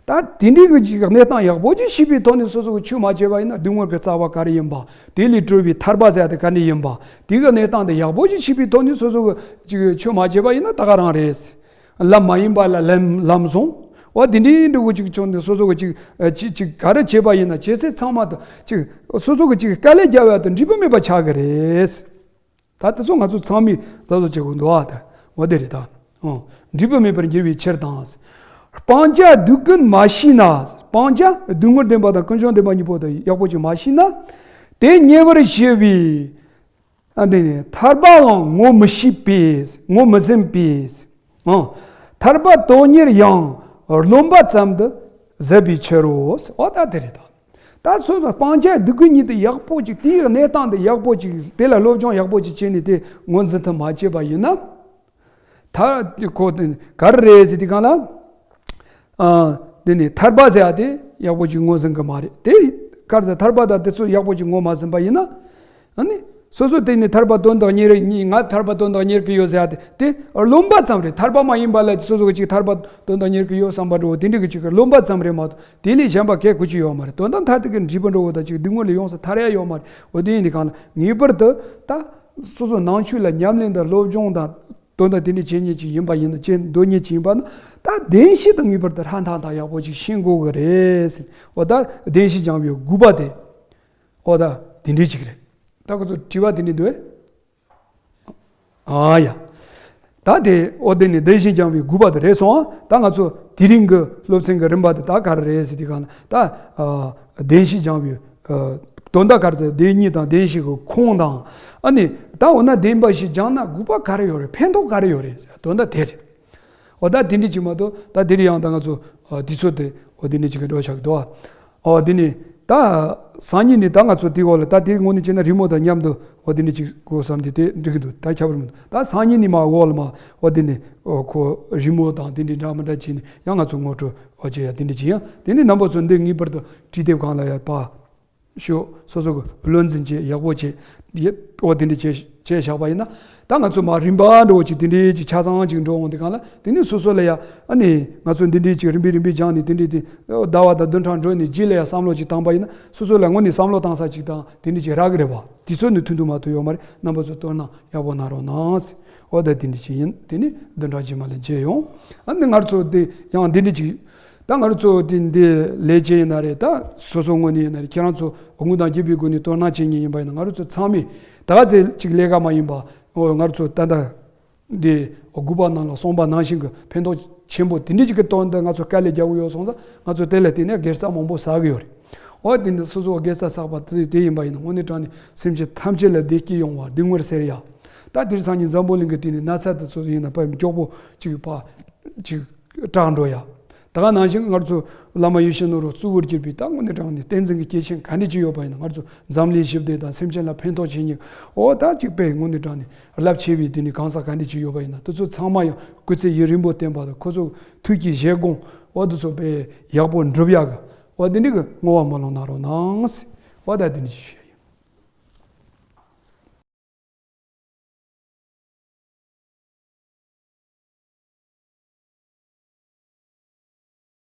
ད་དེ་འདྲའི་གི་ཅིག་གནས་སྟངས་ཡག་པོ་ཅིག་ཤེས་པའི་ཐོག་ནས་སོ་སོ་གི་ཆོས་མ་བྱས་པ་ཡིན་ན། སྡིག་དངོས་ཀྱི་རྩ་བ་ག་རེ་ཡིན་པ། དེ་ལས་གྲོལ་བའི་ཐར་པ་ཟེར་ཡ་དེ་ག་འདྲ་ཡིན་པ། དེ་གི་གནས་སྟངས་དེ་ཡག་པོ་ཅིག་ཤེས་པའི་ཐོག་ནས་སོ་སོ་གི་ཅིག་ཆོས་མ་བྱས་པ་ཡིན་ན་ད་ག་རང་རེད། ལམ་མ་ཡིན་པ་ལ་ལམ་ལམ་བཟུང་། འོ་དེ་འདྲའི་འདྲ་བོ་ཅིག་བྱུང་ནས་སོ་སོ་གི་ཅིག་ཅིག་ཅིག་ག་རེ་བྱས་པ་ཡིན་ན། བྱས་ཚད་ཚང་མ་དང་ཅིག་སོ་སོ་གི་ཅིག་དཀའ་ལས་རྒྱབ་ཡ་དང་འབྲས་བུ་མེད་པ་ཆགས་ཀྱི་རེད། ད་དེ་ཚོ་ང་ཚོ་ཚང་མས་ལབ་ལོ་བྱེད་དགོས་འདུག་ཨ། ད་འོ་དེ་རེད་ད། འོ། འབྲས་བུ་མེད་པར་འགྱུར་བའི་ཕྱིར་དང་། སྤང་བྱ་སྡིག་ཀུན་མ་ཤེས་ན། སྤང་བྱ་སྡིག་དངོས་བདེན་པ་དང་ཀུན་འབྱུང་བདེན་པ་གཉིས་པོ་དེ་ཡག་པོ་ཅིག་མ་ཤེས་ན། དེ་ཉེ་བར་ཞི་བའི། ཨ། འདི་ནི་ཐར་པའང་ངོ་མི་ཤེས་པས། ངོ་མི་ཟིན་པས། ཨང་། ཐར་པ་དོན་གཉེར་ཡང་རློམ་པ་ཙམ་དུ་ཟད་པའི་ཕྱིར་རོ། འོ་ད་དེ་རེད་ད། ད་སོ་སོ་སྤང་བྱ་སྡིག་ཀུན་གཉིས་དེ་ཡག་པོ་ཅིག་དེའི་གནས་སྟངས་དེ་ཡག་པོ་ཅིག་དེ་ལ་སློབ་སྦྱོང་ཡག་པོ་ཅིག་བྱས་ནས་དེ་ངོས་འཛིན་ཐུབ་མ་བྱས་པ་ཡིན་ན། ད་ཁོ་དེ་ག་རེ་རེད་ཟེར་དུས་གང་ལ། ཨ། དེ་ནི་ཐར་པ་ཟེར་ཡ་དེ་ཡག་པོ་ཅིག་ངོས་ཟིན་གི་མ་རེད། དེ་ག་རེ་ཟེར། ཐར་པ་དང་དེ་ཚོ་ཡག་པོ་ཅིག་ངོས་མ་ཟིན་པ་ཡིན་ན། ཨ་ནི་སོ་སོ་དེ་ནི་ཐར་པ་དོན་དང་གཉེར་གཉིས། ང་ཐར་པ་དོན་དང་གཉེར་གི་ཡོད་ཟེར་ཡ་དེ་དེ་རློམ་པ་ཙམ་རེད། ཐར་པ་མ་ཡིན་པ་ལ་སོ་སོ་གི་ཅིག་ཐར་པ་དོན་དང་གཉེར་གི་ཡོད་བསམ་པ་འདྲ་བོ་དེ་འདྲ་གི་ཅིག་རློམ་པ་ཙམ་རེད་མ་གཏོགས། དེ་ལས་གཞན་པ་གལ་ཁུ་ཅི་ཡོད་མ་རེད། དོན་དམ་མཐར་ཐུག་གི་འབྲས་བུ་འདྲ་བོ་དང་ཅིག་སྡིག་དངོས་ལས་ཡོངས་སུ་ཐར་ཡ་ཡོད་མ་རེད། འོ་དེ་ཡིན་དུས་གང་ལ་ངེས་པར་དུ་ད། སོ་སོ་ནང་ཆོས་ལ་ཉམས་ལེན་དང་སློབ་སྦྱོང་དང་དོན་དག་དེ་འདྲ་བྱེད་ཉེན་ཅིག་ཡིན་པ་ཡིན་ན། བྱེད་འདོད་ཉེན་ཅིག་ཡིན་པ་ན། ད་བདེན་བཞི་དང་ངེས་པར་དུ་ཧྲ་ཐག་ཐག་ཡག་པོ་ཅིག་ཤེས་དགོས་ཀྱི་རེད་ཟེར། འོ་ད་བདེན་བཞི་སྦྱང་བའི་དགུ་པ་དེ། འོ་ད་དེ་འདྲའི་ཅིག་རེད། ད་ཁོ་ཚོ་དྲི་བ་དེ་འདྲ་འདུག་ཨེ། ཨ་ཡ། ད་དེ་འོ་དེ་ནི་བདེན་བཞི་སྦྱང་བའི་དགུ་པ་དེ་རེད་སོང་། ད་ང་ཚོ་དེ་རིང་གི་སློབ་ཚན་གྱི་རིམ་པ་དེ་ད་ག་རེ་རེད་ཟེར་དུས་སྒང་ལ། ད་ཨ་བདེན་བཞི་སྦྱང་བའི་ཨ་དོན་དག་ག་རེ་ཟེར། བདེན་གཉིས་དང་བདེན་བཞི་གི་ཁུངས་དང་། ཨ་ནི་ད་འོ་ན་བདེན་པ་བཞི་སྦྱངས་ན་དགུ་པ་ག་རེ་ཡོད་རེད། ཕན་ཐོགས་ག་རེ་ཡོད་རེད་ཟེར། དོན་དག་དེ་རེད། འོ་ད་དེ་འདྲ་ཅིག་མ་གཏོགས། ད་དེ་རིང་ཡང་ད་ང་ཚོ་ཨ་དུས་ཚོད་དེ་འོ་དེ་འདྲ་ཅིག་གི་འགྲོ་ཆགས་ཀྱི་འདུག་ཨ། འོ་དེ་ནི་ད་སང་ཉིན་ནི་ད་ང་ཚོ་དེའི་འོག་ལ། ད་དེ་རིང་དངོས་གནས་བྱས་ན་རི་མོ་དང་མཉམ་དུ་འོ་དེ་འདྲ་ཅིག་དགོས་བསམ་དེ་དེ་འགྲིག་གི་འདུག་ད་ཁྱད་པར་མི་འདུག་ད་སང་ཉིན་ནི་མ་འོག་ལ་མ་འོ་དེ་ནི་འོ་ཁོ་རི་མོ་དང་དེ་འདྲ་འདྲ་མི་འདྲ་བྱས་ནས་ཡང་ང་ཚོ་ངོ་སྤྲོད་འོ་བྱེད་ཡ་དེ་འདྲ་ཅིག་ཡིན། དེ་ནི་རྣམ་པ་ཚོ་འདི་ངེས་པར་དུ་བྲིས་དེབ་སྒང་ལ་ཡ་ཕར་ཞོག་སོ་སོ་གི་བློ་འཛིན་བྱེད། ཡག་པོ་བྱེད། ཡེ། འོ་དེ་འདྲ་བྱས་བྱས་བཞག་པ་ཡིན་ན། ད་ང་ཚོ་མར་རིམ་པ་འདྲ་བོ་ཅིག་དེ་འདྲའི་ཅིག་ཆ་ཚང་ཅིག་འགྲོ་འོང་དུས་སྒང་ལ། དེ་ནི་སོ་སོ་ལ་ཡ་ཨ་ནི་ང་ཚོ་འདི་འདྲའི་ཅིག་རིམ་པས་རིམ་པས་སྦྱངས་ནས་དེ་འདྲའི་དེ་ཟླ་བ་དང་བདུན་ཕྲག་འགྲོ་ནས་རྗེས་ལ་ཡ་བསམ་བློ་ཅིག་བཏང་པ་ཡིན་ན། སོ་སོ་ལ་དངོས་གནས་བསམ་བློ་བཏང་ས་ཅིག་དང་དེ་འདྲ་ཅིག་རག་གི་རེད་པ། དུས་ཚོད་ནི་ཐུང་ཐུང་མ་གཏོགས་ཡོད་མ་རེད། རྣམ་པ་ཚོ་དོ་སྣང་ཡག་པོ་གནང་རོགས་གནང་ཟེར། འོ་ད་དེ་འདྲ་ཅིག་ཡིན། དེ་ནི་བདུན་ཕྲག་རྗེས་མ་ལ་མཇལ་ཡོང་། ཨ་ནི་ང་ཚོ་དེ་ཡང་འདི་འདྲ་ཅིག་ད་ང་རང་ཚོ་དེ་འདི་ལས་བྱེད་ཡིན་ན་རེད། ད་སོ་སོ་ངོས་ནས་ཡིན་ན་རེད། ཁྱེད་རང་ཚོ་དངུལ་དང་རྒྱུ་པའི་སྒོ་ནས་དོ་སྣང་བྱེད་མཁན་ཡིན་པ་ཡིན་ན། ང་རང་ཚོ་ཚང་མས་ད་ག་ཚོད་ཅིག་ལས་ཀ་མ་ཡིན་པ། འོ་ང་རང་ཚོ་ད་ལྟ་འདི་དགུ་པ་ནང་ལ་གསུངས་པ་ནང་བཞིན་གྱི་ཕན་ཐོགས་ཆེན་པོ་དེ་འདྲ་ཅིག་གི་དོན་དུ་ང་ཚོ་དཀའ་ལས་རྒྱག་གི་ཡོད་སོང་ཙང་། ང་ཚོ་དེ་ལ་བརྟེན་ནས་དགེ་རྩ་མང་པོ་བསགས་ཀྱི་ཡོད་རེད། འོ་དེ་འདི་སོ་སོ་དགེ་རྩ་བསགས་པ་དེ་དེ་ཡིན་པ་ཡིན་ན། དངོས་གནས་དྲང་གནས་སེམས་ཅན་ཐམས་ཅད་ལ་བདེ་སྐྱིད་ཡོང་བ། སྡུག་བསྔལ་སེལ་ཡ། ད་དེང་སང་ཉིན་འཛམ་བུ་གླིང་གི་སྟེང་ནས་ན་ཚ་དེ་ཚོ་ཡིན་ན་ཕར་མགྱོགས་པོ་ཅིག་ཕར་ཅིག་དྲག་འགྲོ་ཡ། ད་ག་ནང་བཞིན་ང་ཚོ་བླ་མ་ཡིད་བཞིན་ནོར་བུ་གཙོ་བོར་གྱུར་པའི་ད་དངོས་གནས་དྲང་གནས་བསྟན་འཛིན་གྱི་སྐྱེས་ཆེན་ག་འདྲ་ཅིག་ཡོད་པ་ཡིན་ན། ང་ཚོ་འཛམ་གླིང་ཞི་བདེ་དང་སེམས་ཅན་ལ་ཕན་ཐོགས་བྱེད་མཁན། འོ་ད་ཅིག་དཔེ་དངོས་གནས་དྲང་གནས་རླབས་ཆེ་བའི་དེ་ནི་གང་ཟག་ག་འདྲ་ཅིག་ཡོད་པ་ཡིན་ན། དེ་ཚོ་ཚང་མ་ཡང་སྐུ་ཚེ་ཡུན་རིང་པོ་བརྟན་པ་དང་། ཁོ་ཚོ་ཐུགས་ཀྱི་བཞེད་དགོངས་འོ་དེ་ཚོ་དཔེ་ཡག་པོ་འགྲུབ་ཡ་གི་འོ་དེ་འདྲ་གི་བསྔོ་བ་སྨོན་ལམ་གནང་རོགས་གནང་ཟེར། འོ་ད་དེ་འདྲ་ཞུ།